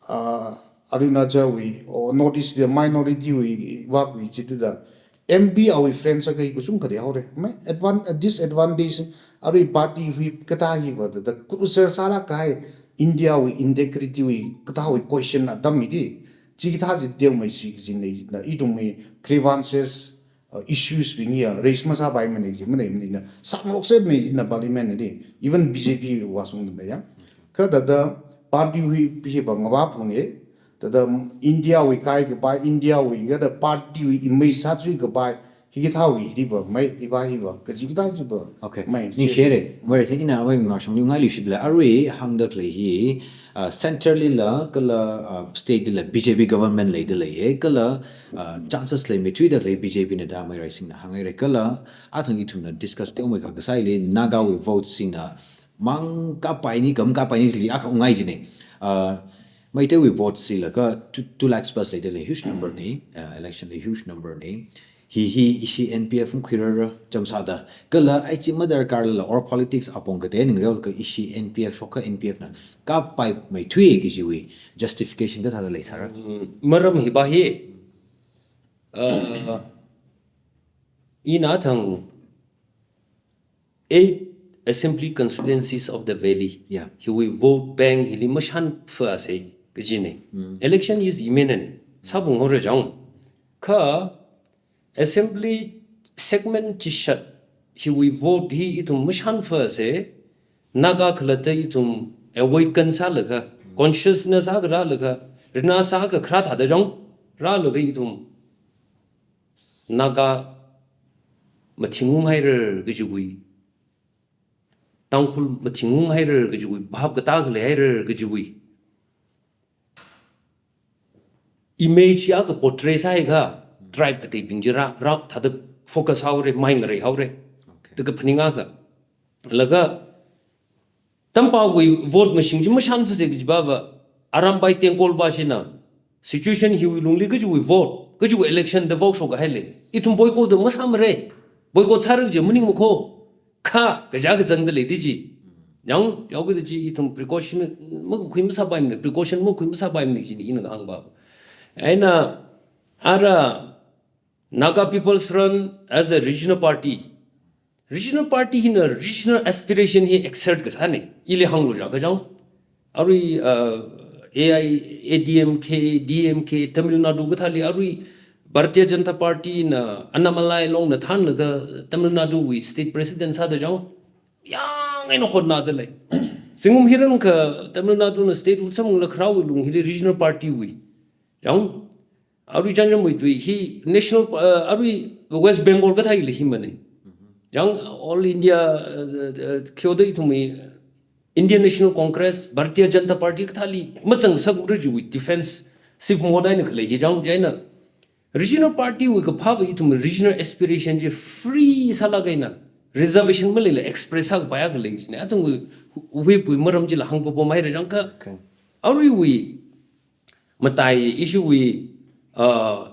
ah, Arunachal wui, o North East li minority wui, vakwui chithāda, M P awui friends akha kachungkha leihaore. Mai advan-, disadvantage, arui party hui kathā hi va thāda, crucial sālāk kahai, India wui integrity wui kathāwui question atam midi, chikathā chi teomeisi kajina, ithumwui grievances, uh, issues bing ya raise masāpaimana ji, manei manei na. Sāngarokserna jina parliament li, even B J P vāshungda ya. Kha thāda party hui pi hi va ngavāphunge, thāda India wui kaikapai, India wui kada party wui image sāchui kapai, hikathāwui hi va mai, hi va hi va, kaji kathā chi va. Okay. Mai, ningshire. Whereas ina awui ngashong ni ngai lushit la, arui hāngda khalei hi, uh, centre lila, kala, uh, state lila B J P government leida leiye, kala, uh, chances leimeithuida khalei B J P na da Meiraisingna hānghaire, kala, athang ithumna discuss teomeikha kasāli, Nagawui vote sina, mang kapai ni, kam kapai ni li akha ngai jine. Uh, Meiteiwui vote sila ka two, two lakhs plus leida lei huge number ni, uh, election li huge number ni. Hi hi ishi N P F khuirara chānsāda. Kala ai chi madarkar la or politics apong kate ning reo ka ishi N P F ka N P F na kapaimeithui kajiwui justification kathāda leisāra. Mm, maram hi va hi, uh, ina thang eight assembly constituencies of the valley. Yeah. Hiwui vote bank hili mashanfa se kajine. Mm. Election is imminent. Sāphunghaora jang. Kha assembly segment chishat hiwui vote hi ithum mashanfa se, Naga khalatta ithum awaken sālaga, consciousness akha rālaga, rinā sākha kharā thāda jang rālaga ithum Naga mathingung haira kajiwui, Tangkhul mathingung haira kajiwui, bhap katā khalei haira kajiwui image akha portray sāhaiakha, tribe kateibing chi rā, rā thāda focus haore, mai ngarei haore. Okay. Thākha phaning akha. Laga, tampawui vote mashing chi mashanfa se kaji va va, Arambai Tengkol va shina, situation hiwui lungli kajiwui vote, kajiwui election da vote shokahai lei. Ithum boycott da masāmara. Boycott sāra kaji maningmakho. Kha, kaja kazangda lei di chi. Yang, yaokida chi ithum precaution makakhui masāpaimana, precaution makakhui masāpaimana jina ina kahāng va. Eina, ara, Naga People's Front as a regional party. Regional party hina regional aspiration hi exert kasāna. Ili hānglu jiakha jang. Arui, uh, A I, A D M K, D M K, Tamil Nadu kathāli arui Bharatiya Janata Party na Annamalai Longna thānlaga Tamil Nadu wui state president sāda jang. Yang eina hotnada lei. Zingkum hiran kha Tamil Nadu na state wui samla kharāwui lung hili regional party wui. Jang. Arui chānjam wui tui hi national, uh, arui West Bengal kathāli himana. Yang All India, uh, uh, kyoda ithumwui Indian National Congress, Bharatiya Janata Party kathāli mazangsak ura jiwui defensive mode eina khalei hi jang, chieina regional party wui kaphā va ithum regional aspiration chi free sālaga eina reservation maleila express sākapai akha lei jina. Athumwui, wui pui maram chila hāngpapam haira jang kha. Okay. Aruiwui, matai issue wui, uh,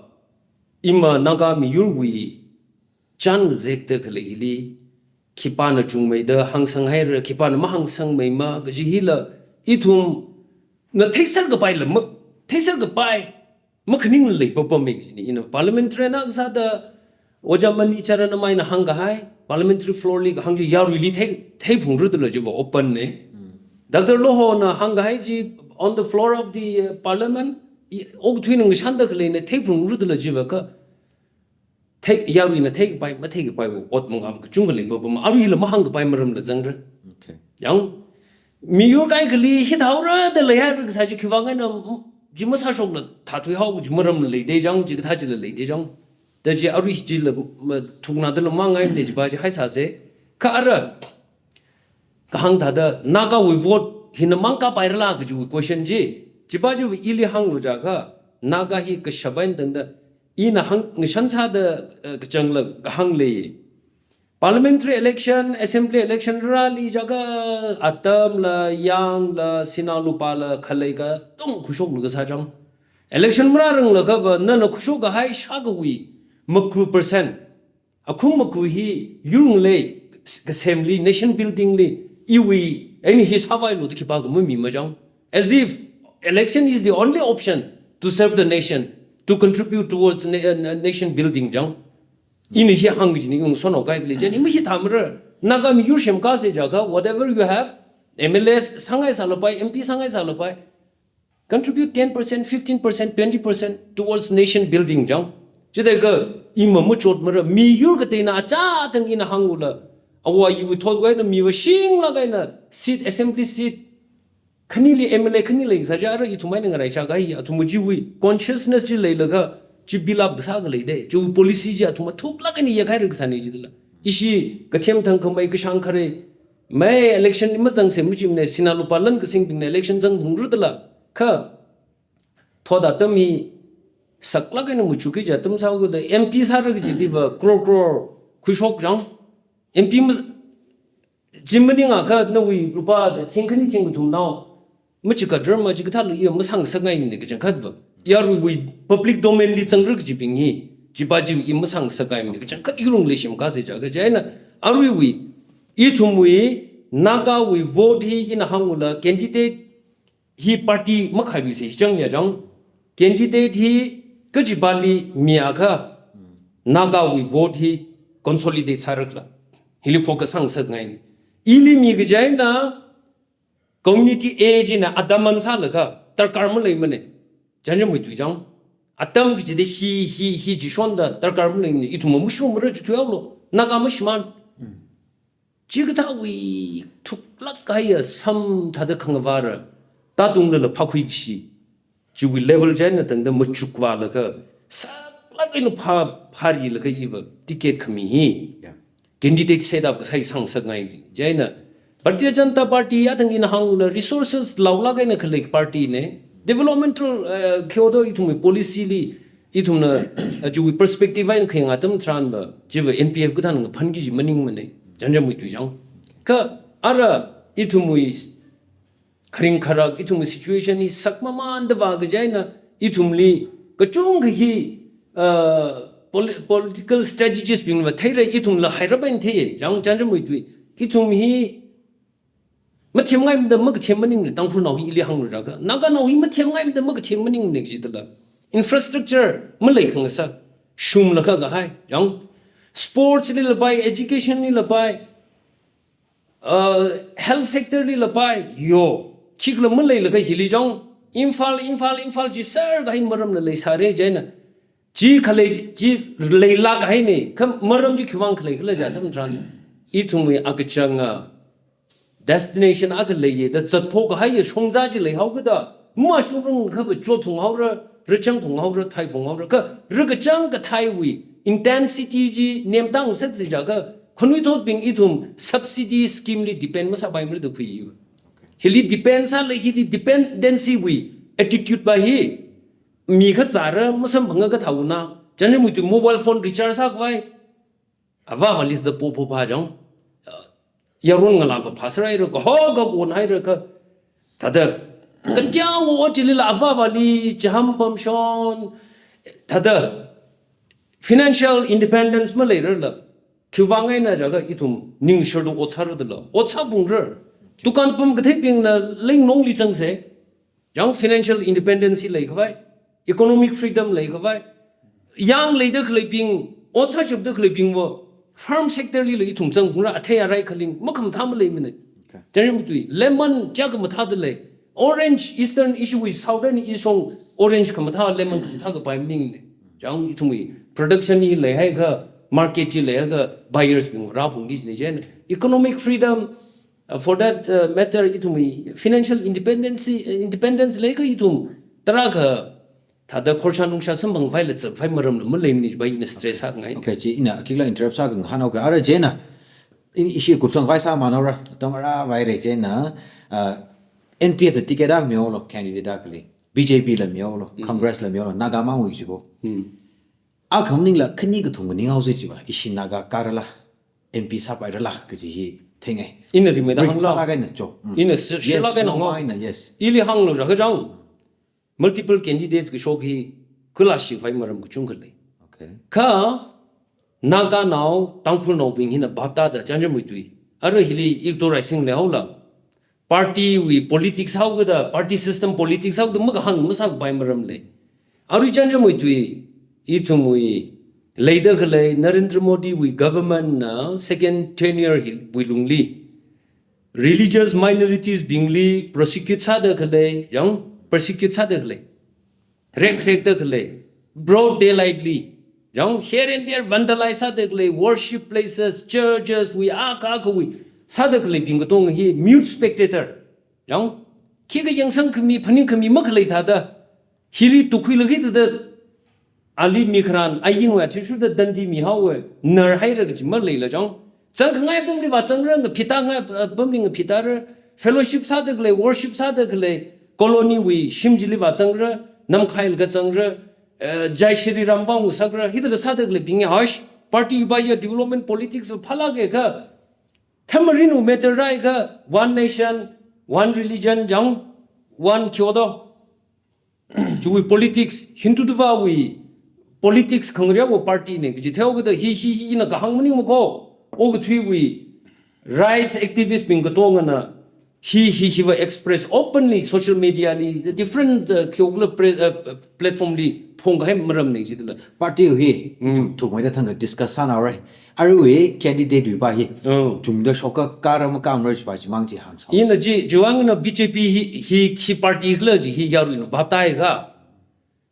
ima Naga miyurwui chān kazekta khalei hili, khipāna chungmeida hāngsang haira, khipāna mahāngsangmeima, kaji hila, ithumna theiser kapaila, ma, theiser kapai, makhaning leipapam jina, ina parliamentary na kasāda, Ojā Mani Charan amaina hāngkahai, parliamentary floor li kahāng chi yaruili thei, theiphungra dala chiva open ne. Hmm. Doctor Lohona hāngkahai chi on the floor of the, uh, parliament, i, okathuina ngashanda khaleina theiphungra dala chiva kha, thei, yaruina theikapai, matheikapai, ot mangā kachungkha leipapam, aruila mahāngkapai maramla zangra. Okay. Yang, miyur kaikhali hithaora da leihaira kasā chi khivang eina, mm, chi masāshokla thathuihao kaji maramla leida jang, chikathā chila leida jang. Da chi arui chila, ma, thukna dala mangai ne chiva chi haisāse. Kha ara, kahāng thāda, Nagawui vote hina mang kapairala kajiwui question chi. Chiva chi ili hānglu jiakha, Naga hi kashap eina tangda, ina hāng, ngashan sāda, eh, kachangla kahāng lei. Parliamentary election, assembly election rarali jiakha, Atamla, Yangla, Sinā Lupāla, khalei katonga khuishoklu kasā jang. Election marāranglakha va, nana khuishok kahai shākhawui maku percent, akhum maku hi yurunglei kasemli, nation building li, iwui, eina hi sāvailu da khipākha mamima jang. As if election is the only option to serve the nation, to contribute towards na-, uh, nation building jang. Ina hi hāng jina, yung sono kaikhali jen, ima hithāmara, Naga miyur semkase jiakha, whatever you have, M L A sāngai sālapai, M P sāngai sālapai, contribute ten percent, fifteen percent, twenty percent towards nation building jang. Chithākha ima machotmara, miyur kateina achātang ina hāngula, awo ayiwui thotwui eina miva shinglāk eina seat, assembly seat khanili M L A khani leisā jiakha, ithum eina ngaraishā kahai, athum chiwui consciousness chi leilakha, chi build up kasā khalei de, chiwui policy chi athum thuklāk eina yekhaira kasāne jidala. Ishi kathem thangkhamei kashāng khare, mai election mazangse machimane, Sinā Lupā lan kasingbingna election zangphungra dala. Kha, thot atam hi saklāk eina machukki kaji atam sāhaoda, M P sāra kaji diva crore crore khuishok jang. M P ma, chi maningakha nawui lupā thingkhani thingkathumnao machikat rarma, chikathāla i masāngasakngaine kachangkhatva. Yaruiwui public domain li zangra kajibing hi, chiva chi i masāngasakngaine kachangkhat yurunglei semkase jiakha. Chieina aruiwui, ithumwui, Nagawui vote hi ina hāngula candidate hi party makhailuise chang ya jang. Candidate hi kachivali miakha, Nagawui vote hi consolidate sārakhala. Hili focus sāngasakngaine. Ili mi kaji eina community A china atam man sālaga darkar maleimane. Janjamwui tui jang. Atam kajida hi, hi, hi chi shonda darkar maleimane. Ithum mashungmara chi thuihaolu. Naga mashimān. Chikathāwui thuklāk kahaiya samthāda khangavāra, tātungla phākhui kashi, chiwui level chieina tangda machukvālaga, saklāk eina phā, phārilaga iva ticket khami hi. Yeah. Candidate set up kasā hi sāngasakngai. Chieina Bharatiya Janata Party athang ina hāngula resources laolāk eina khalei party ne. Developmental, eh, kyodo ithumwui policy li, ithumna, eh, chiwui perspective eina khayang atam tharanva, chiva N P F kathāna ngaphanki kaji maningmane, janjamwui tui jang. Kha ara ithumwui kharing kharak, ithumwui situation hi sakmamānda vā kaji eina, ithumli kachungkha hi, eh, poli-, political strategist bingva theira, ithumla hairap eina thei, jang janjamwui tui. Ithum hi mathemngaimada makathem maningne, Tangkhulnao hi ili hānglu jiakha. Naganao hi mathemngaimada makathem maningne kajidala. Infrastructure maleikhangasak, shumlaga kahai, yang sports li lapai, education li lapai, uh, health sector li lapai, yo, khikhala maleilaga hili jang, Imphal, Imphal, Imphal chi sār kahai maramla leisāre chieina. Chi khalei, chi leilāk kahaine, kha maram chi khiwuivang khalei khala jiakha atam tharan, ithumwui akachanga destination akha leiye da zatphok kahaiya shongza chi leihaokida, mashungrung khava chotphung haora, rachangphung haora, thaiphung haora, kha rakachang kathaiwui intensity chi nemtang sāsi jiakha, khanuithotbing ithum subsidy scheme li depend masāpaimara da khuiya. Hili depend sālei, hili dependency wui attitude va hi, mi kazāra masamphanga kathāna, janjamwui tui mobile phone recharge sākhavai, avāvali da popo pā jang. yaron ngalāva phāsāra haira, kaho kakon haira kha. Thāda, kankya wo chilila avāvali chiham pamshon, thāda, financial independence maleirarla, khiwuivang eina jiakha ithum ning shardu ot sāra dala, ot sāphungra. Dukan pam katheibingna leingnongli zangsa. Yang financial independence leikhavai, economic freedom leikhavai, yang leida khaleibing, ot sāshapda khaleibingva, farm sector lila ithum zangphungra, athei arai khaling, makhamathā maleimana. Okay. Chānjam tui, lemon, chā khamathāda lei, orange, eastern ishiwui, southern ishong, orange khamathā, lemon khamathā kapai maningmana. Yang ithumwui, production hi leihaiakha, market hi leihaiakha, buyers bing rāphungki jina jen. Economic freedom, uh, for that, uh, matter, ithumwui financial independence, uh, independence leikha ithum tarākha thāda khorcha nungcha samphangkhavai la zatphai maramla maleimana jiva ina stress sāngai. Okay, chi ina khikhala interrupt sākhangai, okay, ara chieina, i-, ishi kupsangkhavai sāmānhaora, atam ara vaira chieina, uh, N P F la ticket akha mihaolu, candidate akhali, B J P la mihaolu, Mm. Congress la mihaolu, Naga mangwui jibo. Mm. Akha maningla khani kathum nganinghaosa jiva, ishi Naga kārala, M P sāpairala, kaji hi theingai. Ina rimeida Brief hānglu. Sālāk eina cho. Mm. Ina shi-, Yes, shilāk eina no, hānglu. Ina, yes. Ili hānglu jiakha chang, multiple candidates kashok hi, kala shikhavai maram kachungkha lei. Okay. Kha, Naganao, Tangkhulnaobing hina bhap tāda, chānjam muitui. Ara hili, ikto raising leihaola. Party wui politics haokida, party system politics haokida, makahāng masākapai maram lei. Arui chānjam muitui, ithumwui, leida khalei, Narendra Modi wui government na second tenure hi, wui lungli, religious minorities bingli prosecute sāda khalei, yang persecute sāda khalei. Rek rekda khalei, broad daylight li, yang here and there vandalize sāda khalei, worship places, churches, wui akha akhawui, sāda khaleibing katonga hi mute spectator, yang khikha yangsangkhami, phaningkhami makhalei thāda, hili tukhuilaga thāda, ali mi kharān, ayingwui athishurda dandi mihaowa, narhaira kaji maleila chang. Zangkhangai pamli vāzangra, ngaphita ngai, uh, pamli ngaphitāra, fellowship sāda khalei, worship sāda khalei, colony wui shim chili vāzangra, namkhailaga zangra, uh, Jai Shri Ram vang sakra, hithāda sāda khaleibing hi, hush, party va ya development politics va phālāka kha, thamarinu matter rāakha, one nation, one religion, yang, one kyodo. Chiwui politics, Hindutva wui politics khangareo party na, kaji theokida hi, hi, hi, ina kahāng maningmako, okathuiwui rights activist bing katongana, hi, hi, hiva express openly social media li, the different, uh, khayola pre-, uh, platform li, phongkahai maramna jidala. Party hi, Mm. thukmeida thangkha discuss sānaora. Arui candidate wui va hi. Oh. Chungda shoka kārā makāmara jiva chimang chi hāngsao. Ina chi, chiwuivang na B J P hi, hi, hi party khala chi hi yaruina bhap tāakha.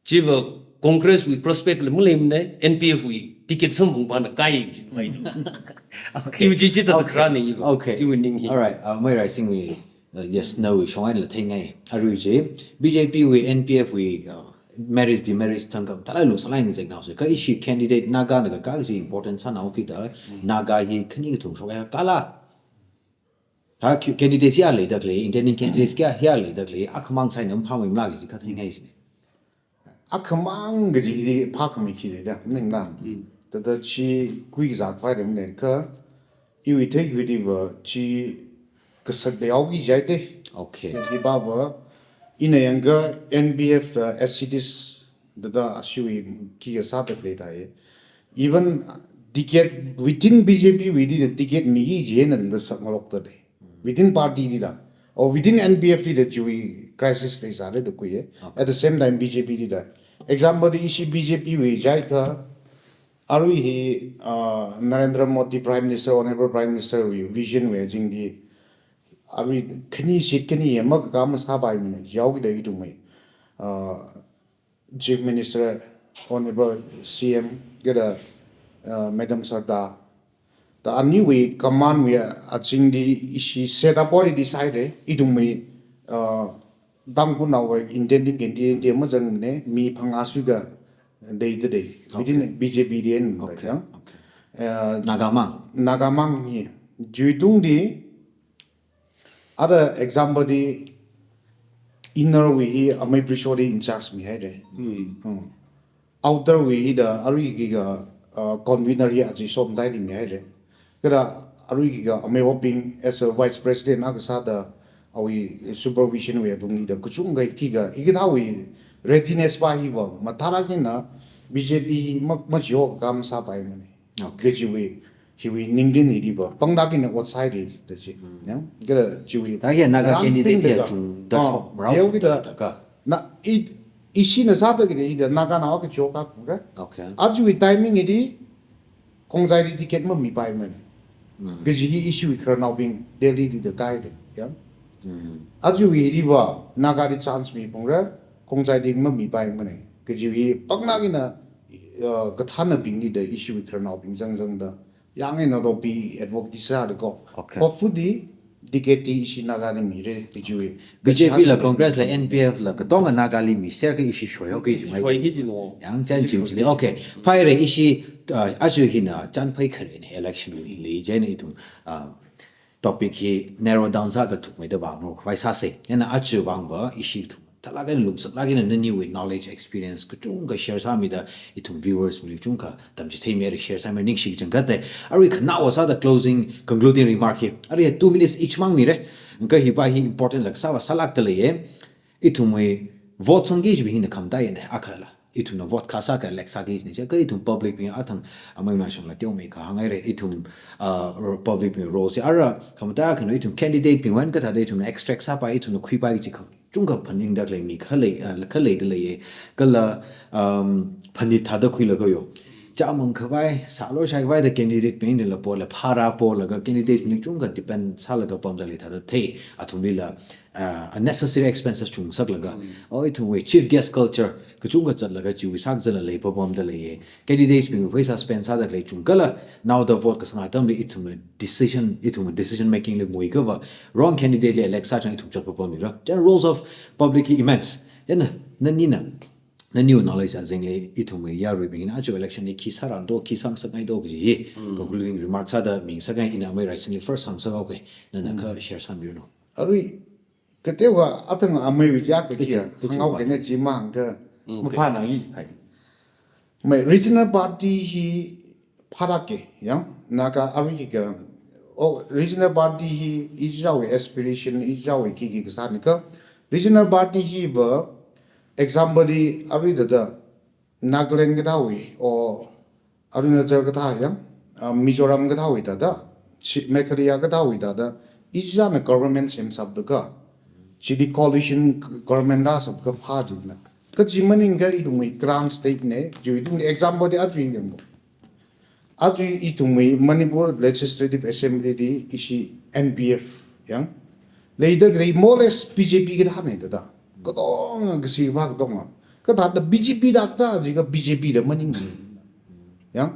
Chiva Congress wui prospect la maleimana, N P F wui ticket samphung vana kai chi mai. Okay. Iwui chi chi ta Okay. kharāna iwui. Okay. Iwui ning hi. All right. Uh, Mei Raising wui, uh, yes, nawui shong einala theingai. Arui chi, B J P wui, N P F wui, uh, merits, demerits thangkha, thalai lung salai ngazek naosa. Kha ishi candidate Naga na kakā kaji important sānao kida, Naga hi khani kathum shoka kala. Ha, ki-, candidate ya leida khalei, intending candidates kayā ya leida khalei, akhamang sai nam phāmei mala ji kha theingai jine. Akhamang kaji di phākhamei khi leida, maningla. Mm. Thāda chi khuikazā khavai da maningkha, iwui theihuidiva chi kasak da yaoki jihaida. Okay. Hiva va, ina yangkha N P F da S C Ts thāda ashiwui khi kasā da khalei thāi. Even ticket within B J P wui di ticket miki jina thāda sak ngarokta da. Within party dida. Or within N P F dida chiwui crisis leisāra da khuiya. Okay. At the same time B J P dida. Example di ishi B J P wui jiakha, arui hi, uh, Narendra Modi Prime Minister, Honorable Prime Minister wui vision wui azingli, arui khani seat khani ya makakā masāpaimana, yaokida ithumwui, uh, Chief Minister, Honorable C M, kida, uh, Madam Sarda. Thāda aniwui command wui azingli ishi set up already sāhaira, ithumwui, uh, Tangkhulnaowui intending candidate mazangmana, mi phangā shuikha leida da. Okay. Within B J P di en Okay. yang. Okay. Uh, Nagamang. Nagamang hi. Chiwui tungli, other example di inner wui hi Amai Brisho di in charge mihaira. Hmm. Hmm. Outer wui hi da arui kikha, uh, convener hi Aji Somdai di mihaira. Kida Arui kika amei Hoping as a vice president akha sāda awui supervision wui alungli da kachungkha kika hikathāwui readiness pa hiva mathālāk eina B J P hi ma, machihokkha masāpaimana. Okay. Kajiwui, hiwui ningrin hi diva panglāk eina ot sāhaira da chi. Mm. Ya, kala chiwui Thākha Naga candidate hi rānpingda ka. Achungda Ah, shok marao yau kida. Thākha. Na, i, ishina sāda kida ida Naganao kachihokkha khaung ra. Okay. Ajawui timing hi di Khongjaili ticket mamipaimana. Mm. Kaji hi ishiwui khararnaobing Delhili da kaida, ya. Mm. Ajawui hi diva Nagali chance miphalungra, Khongjaili mamipaimana. Kaji hi panglāk eina, uh, kathānabingli da ishiwui khararnaobing zangzangda. Yang eina lobby advocacy sāda ko. Okay. Hopefully, ticket hi ishi Nagali mira, kajiwui. B J P la, Congress la, N P F la, katonga Nagali miserkha ishi shoihaoki jimai. Shoiki jino. Yang chān chim chili. Okay. Phaira ishi, uh, aja hina chānphai kharena election wui hili chieina ithum, uh, topic hi narrow down sākathukmeida vāngarokhavai sāsa. Chieina aja vangva ishi ithum thālāk eina lumsaklāk eina naniwui knowledge, experience kachungkha share sāmida ithum viewers bingli kachungkha tamchitheimira, share sāmira, ningshi kachangkhatta. Arui khanaowa sāda closing, concluding remark hi. Arui two minutes each mang mira. Kha hipa hi important lāk sāva sālākda leiya. Ithumwui vote sangki jipa hina khamataiya ne, akhala. Ithumna vote kasā ka elect sāki jina chi, kha ithum public bing athang amai mashangla teomeikha hānghaira, ithum, uh, public bing role chi. Ara, khamataiya khana ithum candidate bingwui eina kathāda ithumna extract sāpai, ithumna khuipai kaji kha chungkha phaningda khalei mi khalei, uh, khaleida leiya. Kala, um, phanit thāda khuilaga yo. Chāmang khavai, sālo shaikhavai da candidate bingli la pola, phara polaga candidate bing chungkha depend sālaga pamda lei thāda thei, athumlila, uh, unnecessary expenses chungsaklaga. Mm. O ithumwui chief guest culture, kachungkha zatlaga chiwui sākazatla leipapamda leiya. Candidates bing pheisā spend sāda khalei chungkhala, naoda vote kasang atamli ithumwui decision, ithumwui decision making li nguikapa, wrong candidate li elect sāchang ithum zatpapamlira. Then roles of public hi immense. Then nanina, naniwui knowledge azingli ithumwui yaruibingna aja election li khi sārāndo, khi sāngasakngaido kaji hi, Mm. concluding remark sāda mingasakngai ina amei Raisingli first hāngsakhaoke, nana kha Mm. share sāmiranu. Arui, kateowa athang ameiwui chi akha Kachi, kachi hānghaoke ba. Ne chi mahāngkha Mm, okay. maphānang i thai. Mai regional party hi phālāka, yang, Naga arui kika, oh, regional party hi ichichāwui aspiration, ichichāwui kiki kasāna kha, regional party hiva, example li arui thāda, Nagaland kathāwui, o Arunachal kathā yang, ah, Mizoram kathāwui thāda, chi-, Meghalaya kathāwui thāda, ichichāna government semsāplaga, chili coalition government rāsāpaga phā jina. Kachi maningkha ithumwui grand state na, chiwui tungli example di aja yanglu. Aja ithumwui Manipur Legislative Assembly li ishi N P F yang. Leida khalei more or less B J P kathāna thāda. Katonga, kashi kaphā katonga. Kathāda B J P da kathā jiakha B J P da maning. Yang.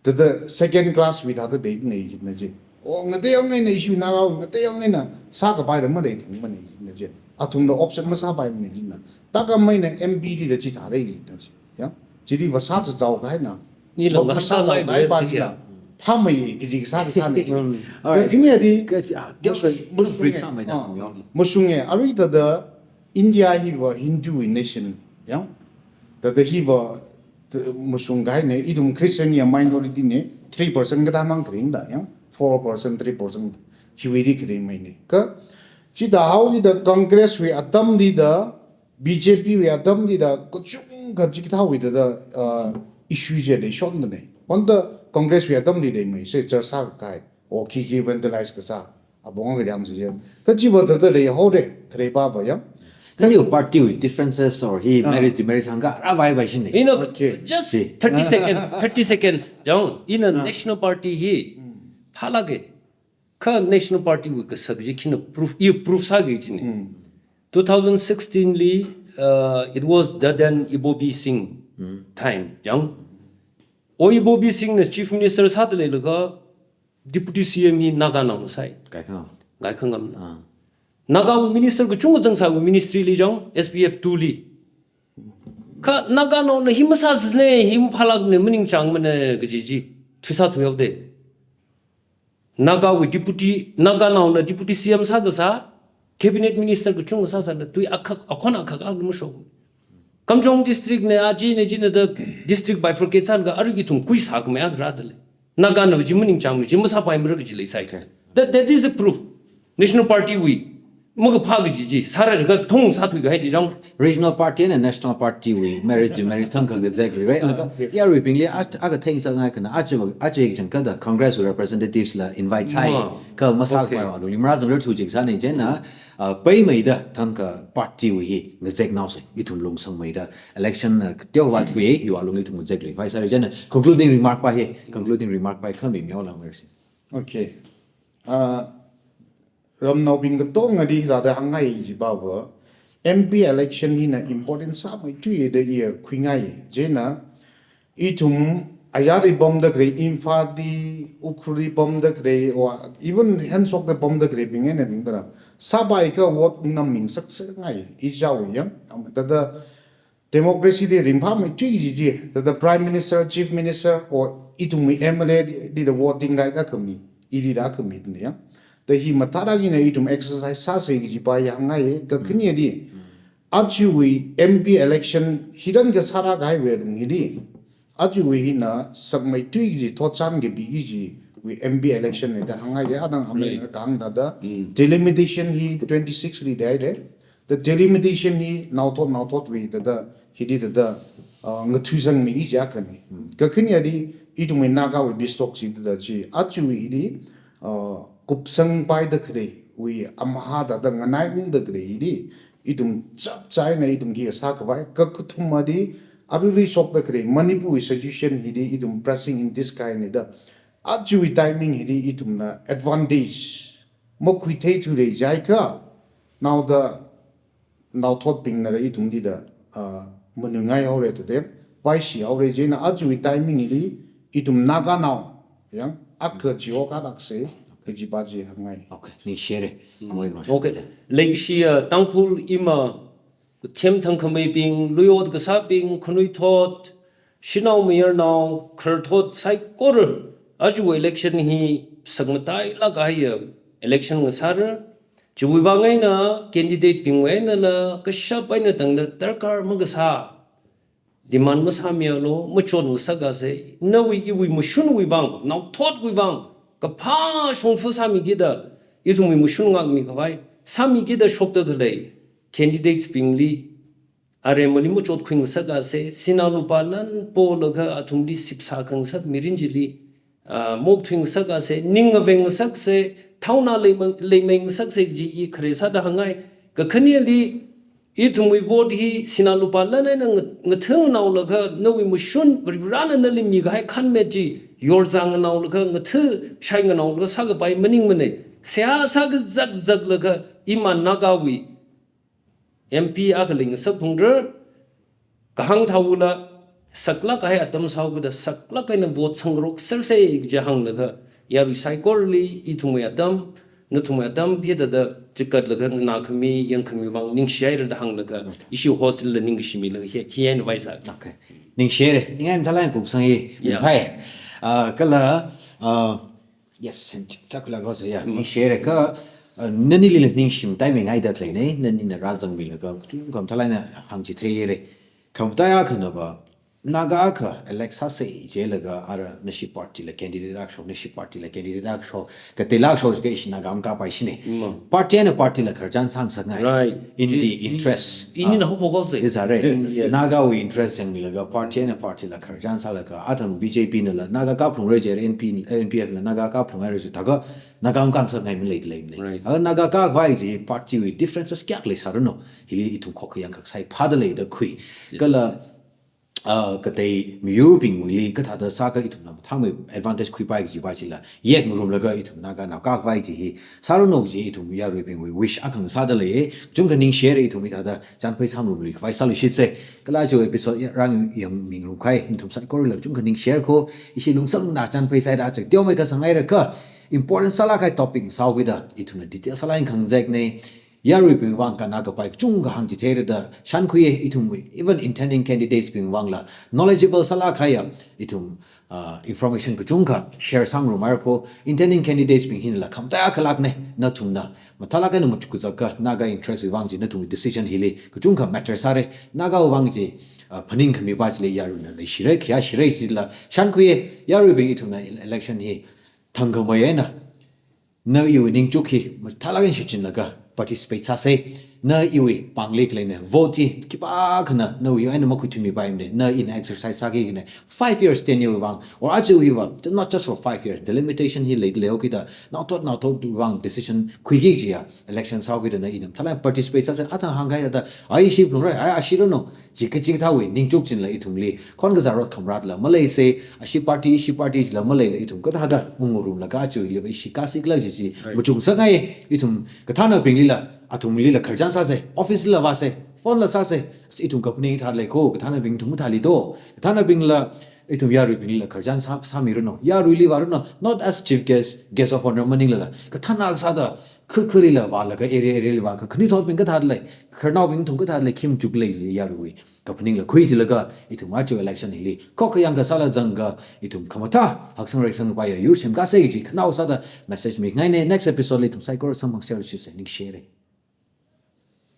Thāda second class wui thāda dei nei jina chi. O, ngatei yang eina issue na rao, ngatei yang eina sākapai da maleithangmana jina chi. Athumna option masāpaimana jina. Thākha maina M P li da chithāra jina chi. Ya. Chili va sāchachao kahaina. Ni lo va ngasā sāchao mai kahai lo pa chi jina. Ya. Phāmei kaji kasā kasāna. Hmm. Alright. Kha khani di Kachi, ah, teo ka, mushung brief e. Sāmei da Ah, kong yong. Mushung e. Arui thāda India hiva Hindu nation. Ya. Thāda hiva T-, mashung kahaina, ithum Christian ya minority na, three percent kathā mang kharing da, ya, four percent, three percent, hiwuili kharing maina. Kha, chithāhaoda Congress wui atamli da, B J P wui atamli da, kachungkha chikathāwui da, da, uh, issue chi leishondana. Honda Congress wui atamli da mai, se char sākahai, o khikhi vandalize kasā. Apong kaliang suje. Kachiva thāda leihaora, khalei papa ya. Kali party wui differences or hi Ah. marriage demerits hāngkha, rāvai vai shini. You know, Okay. just See. thirty Ah. seconds, thirty seconds. Yang, in a Ah. national party hi, Hmm. phālāka. Kha national party wui kasak ji khina proof, i proof sāki jina. Hmm. Two thousand sixteen li, uh, it was the then Ibobi Singh Hmm. time. Yang, o Ibobi Singh na chief minister sāda leilaga, Deputy C M hi Naganaona sai. Kaikhangam. Kaikhangam. Ah. Nagawui minister kachungkha zangsāwui ministry li jang, S P F two li. Kha Naganaona hi masāsāna, hi maphālākna, maningchāngmana kaji chi. Thuisā thuihaoda. Nagawui deputy, Naganaona deputy C M sākasā, cabinet minister kachungkha sāsāna, tui akhak, akhon akhak akha mashok. Kamjong district na, aja na, china da district bifurcate sālaga, arui ithum kuisā khamei akha rāda lei. Nagana chi maningchāngmei, chi masāpaimara kaji leisai. Okay. That, that is a proof. National Party wui makaphā kaji chi sāra jiakha thong sāthui kahai chi jang. Regional party eina national party wui merit demerit thang khangazek, right? Laga, ah, yeah, yaruibingli a, a katheng sāngai khana, aja, aja kachangkhatta Congress wui representatives la invite sāi. Ma. Kha masāpai, okay, wa lungli marāzangrarthu jiakha sāni chieina, ah, paimeida thangkha party wui hi ngazeknao sai, ithum lungsangmeida election, ah, teovā thuiya, hiwui alungli ithum ngazekluipai sāra chieina concluding remark pa hi, concluding remark pa hi khami miao lang mersi. Okay. Ah, ramnaobing katongana hithāda hāngngai jiva, M P election hina important sāmeithuida iya khuingai. Chieina ithum ayarli pamda khalei, Imphalli, Ukhrulli pamda khalei, wa even hanshokda pamda khaleibing eina ringdara sāpaiakha vote ngammi ngasakngai, i jaoya. Am, thāda democracy li ringphāmeithui kaji chi, thāda Prime Minister, Chief Minister, or ithumwui M L A li, lida voting right akhami, ilila akhami duniya. Thāda hi mathālāk eina ithum exercise sāsei kajiva ya hāngngai, kakhaneli, mm, ajawui M P election hi rākasā rākahaiwui alung hili, ajawui hina sakmeithui kaji, thotchan kapi kajiwui M P election na da hāngngai, adang amei, right, na kahāng thāda, mm, delimitation hi twenty-six li dai de. The delimitation hi naothot naothotwui thāda, hili thāda, uh, ngathuisangmi kaji akhana. Hmm. Kakhaneli, ithumwui Nagawui bistock chi thāda chi, ajawui hili, uh, kupsangpaida khaleiwui amahā thāda nganaiungda khalei hili, ithum chapchā eina ithum khi sākhavai, kakathumali, aruirui shokda khalei Manipurwui situation hili ithum pressing in this kind da, ajawui timing hili ithumna advantage makhuitheithuda jiakha, naoda, naothotbingna ithumli da, ah, manungai haora thāda, vaishi haora. Chieina ajawui timing hili ithum Naganao yang akha chihokalāksei kajiva chi hāngngai. Okay, ningshire. Mm. Amoi ma. Okay. Leikashi, ah, Tangkhul ima, themthang khameibing, lui ot kasābing, khanuithot, shanao mayarnao, khararthot saikora, ajawui election hi sakmatailāk kahaiya election ngasāra. Chiwui vang eina candidate bingwui einala kashap eina tangda darkar makasā demand masāmialu, machon ngasakasei, nawui iwui mashunwui vang, naothotwui vang, kaphā shongfa sāmikida, ithumwui mashun ngākmi khavai, sāmikida shokda khalei candidates bingli, aremali machotkhui ngasakasei, sinā lupā lan polaga athumli sipsā khangasak mirin chili, ah, mokthui ngasakasei, ning ngaveng ngasaksei, thaona leimei, leimei ngasaksei kaji i khare sāda hāngngai. Kakhaneli, ithumwui vote hi sinā lupā lan eina nga-, ngathang naolaga nawui mashun Varivarana nali mikahai khānmet chi yorzang nganaolaga, ngatha shai nganaolaga sākapai maningmanei. Seihā sākazak zaklaga ima Nagawui M P akha leingasak phungra, kahāng thāula, saklāk kahai atam sāhaokida saklāk eina vote sangroksersei kaji hānglaga, yarui saikorali ithumwui atam, nathumwui atam, hithāda chikatlaga nganākhami, yangkhami vang ningshihaira da hānglaga, okay, ishi host la ningkashi milaga hi, hi eina vaisā. Okay. Ningshire, ningai mathālāk kupsang hi, yeah, hai. Ah, kala, ah, yes, sen-, chakla ko se ya. Mm. Ningshire kha, ah, nanili ningshim timing ai da klei nei, nanina rāzangmilaga, kachungkha mathālāk eina hāngchitheire. Khamataiya khanava, Naga akha elect sāsei jilaga ara nashi party la candidate akha shok, nashi party la candidate akha shok, kateila akha shok jiakha ishi Naga makāpaishine. Mm. Party eina party la khararchan sāngasakngai. Right. In the interest. I, i, ah, inina haophok haosei. Is that right? Yes. Nagawui interest yangmilaga party eina party la khararchan sālaga, athang B J P nala Naga kaphalungra jiakha N P, N P F la Naga kaphalungra jiakha thākha Naga makāngasakngai maleida leinei. Right. Aga Naga kākhavai chi party wui differences kayākha leisāranu, hili ithum khokkha yangkhaksai phāda lei da khui. Yes. Kala, ah, katei miyurbingwuili kathāda sākha ithumna mathāmei advantage khuipai kajiva chila, yekngarumlaga ithum Naganao kākhavai chi hi sāranu kaji ithum yaruibingwui wish akha sāda lei. Kachungkha ningshire, ithum hithāda chānphei sāngarumluikhavai sāluishitsei. Kala chi episode ya rāyangmingarumkahai nathum saikorala kachungkha ningshire ko, ishi lungsangna chānphei sāda chak teomeikha sāngaira kha, important sālāk kahai topic sāhaokida ithumna detail sālāk eina khangazeknei. yaruibing vang kannā kapai kachungkha hāngchitheira da shānkhuiya. Ithum even intending candidates bing vangla knowledgeable sālāk kahaiya ithum, ah, information kachungkha share sāngarumhaira ko. Intending candidates bing hinala khamataiya khalākna, nathumna mathālāk eina machuk kazaka Naga interest wui vang chi nathum decision hili kachungkha matter sāra. Naga wui vang chi, ah, phaningkhami pa chili yaruina leishira, khayāshira chila shānkhuiya. Yaruibing ithumna ele-, election hi thangkhamei eina na iwui ningchuk hi mathālāk eina shichinlaga participate sāsa. Na iwui pāngli khaleina vote hi khipākhana nawui eina makhuithuimipaimana, na ina exercise sāki kina. Five years tenure vang, or aja hiva, not just for five years, delimitation hi lei, leihaokida, naothot naothot vang decision khuiki kajiya election sāhaokida na ina mathālāk participate sāsa. Athang hāngkahai thāda, ai ishi phalungra, ai ashiranu, chi kachi kathāwui ningchuk chila ithumli khon kazā rot khamratla maleisa, ashi party, ishi party chila maleila ithum kathāda ungngarumlaga aja hiliva ishi kasikla chi chi Right. machuk sāngai. Ithum kathānabinglila, athumlila khararchan sāsa, office la vāsa, phone la sāsa, ithum kaphaning thālei ko, kathānabing ithum kathāli do, kathānabingla ithum yaruibinglila khararchan sā, sāmiranu, yaruili vāranu, not as chief guest, guest of honour maninglala, kathāna sāda, kha khalila vālaga area, area li vākha, khanuithotbing kathālei, khararnaobing ithum kathālei, khi machuk lei chi yaruiwui kaphaningla khuichilaga, ithum aja election hili khokkha yangkasāla zangakha, ithum khamathā haksang reisang paiya yur semkāsa kaji khanao sāda message mingaina. Next episode li ithum saikora samphangserluishitsa, ningshire.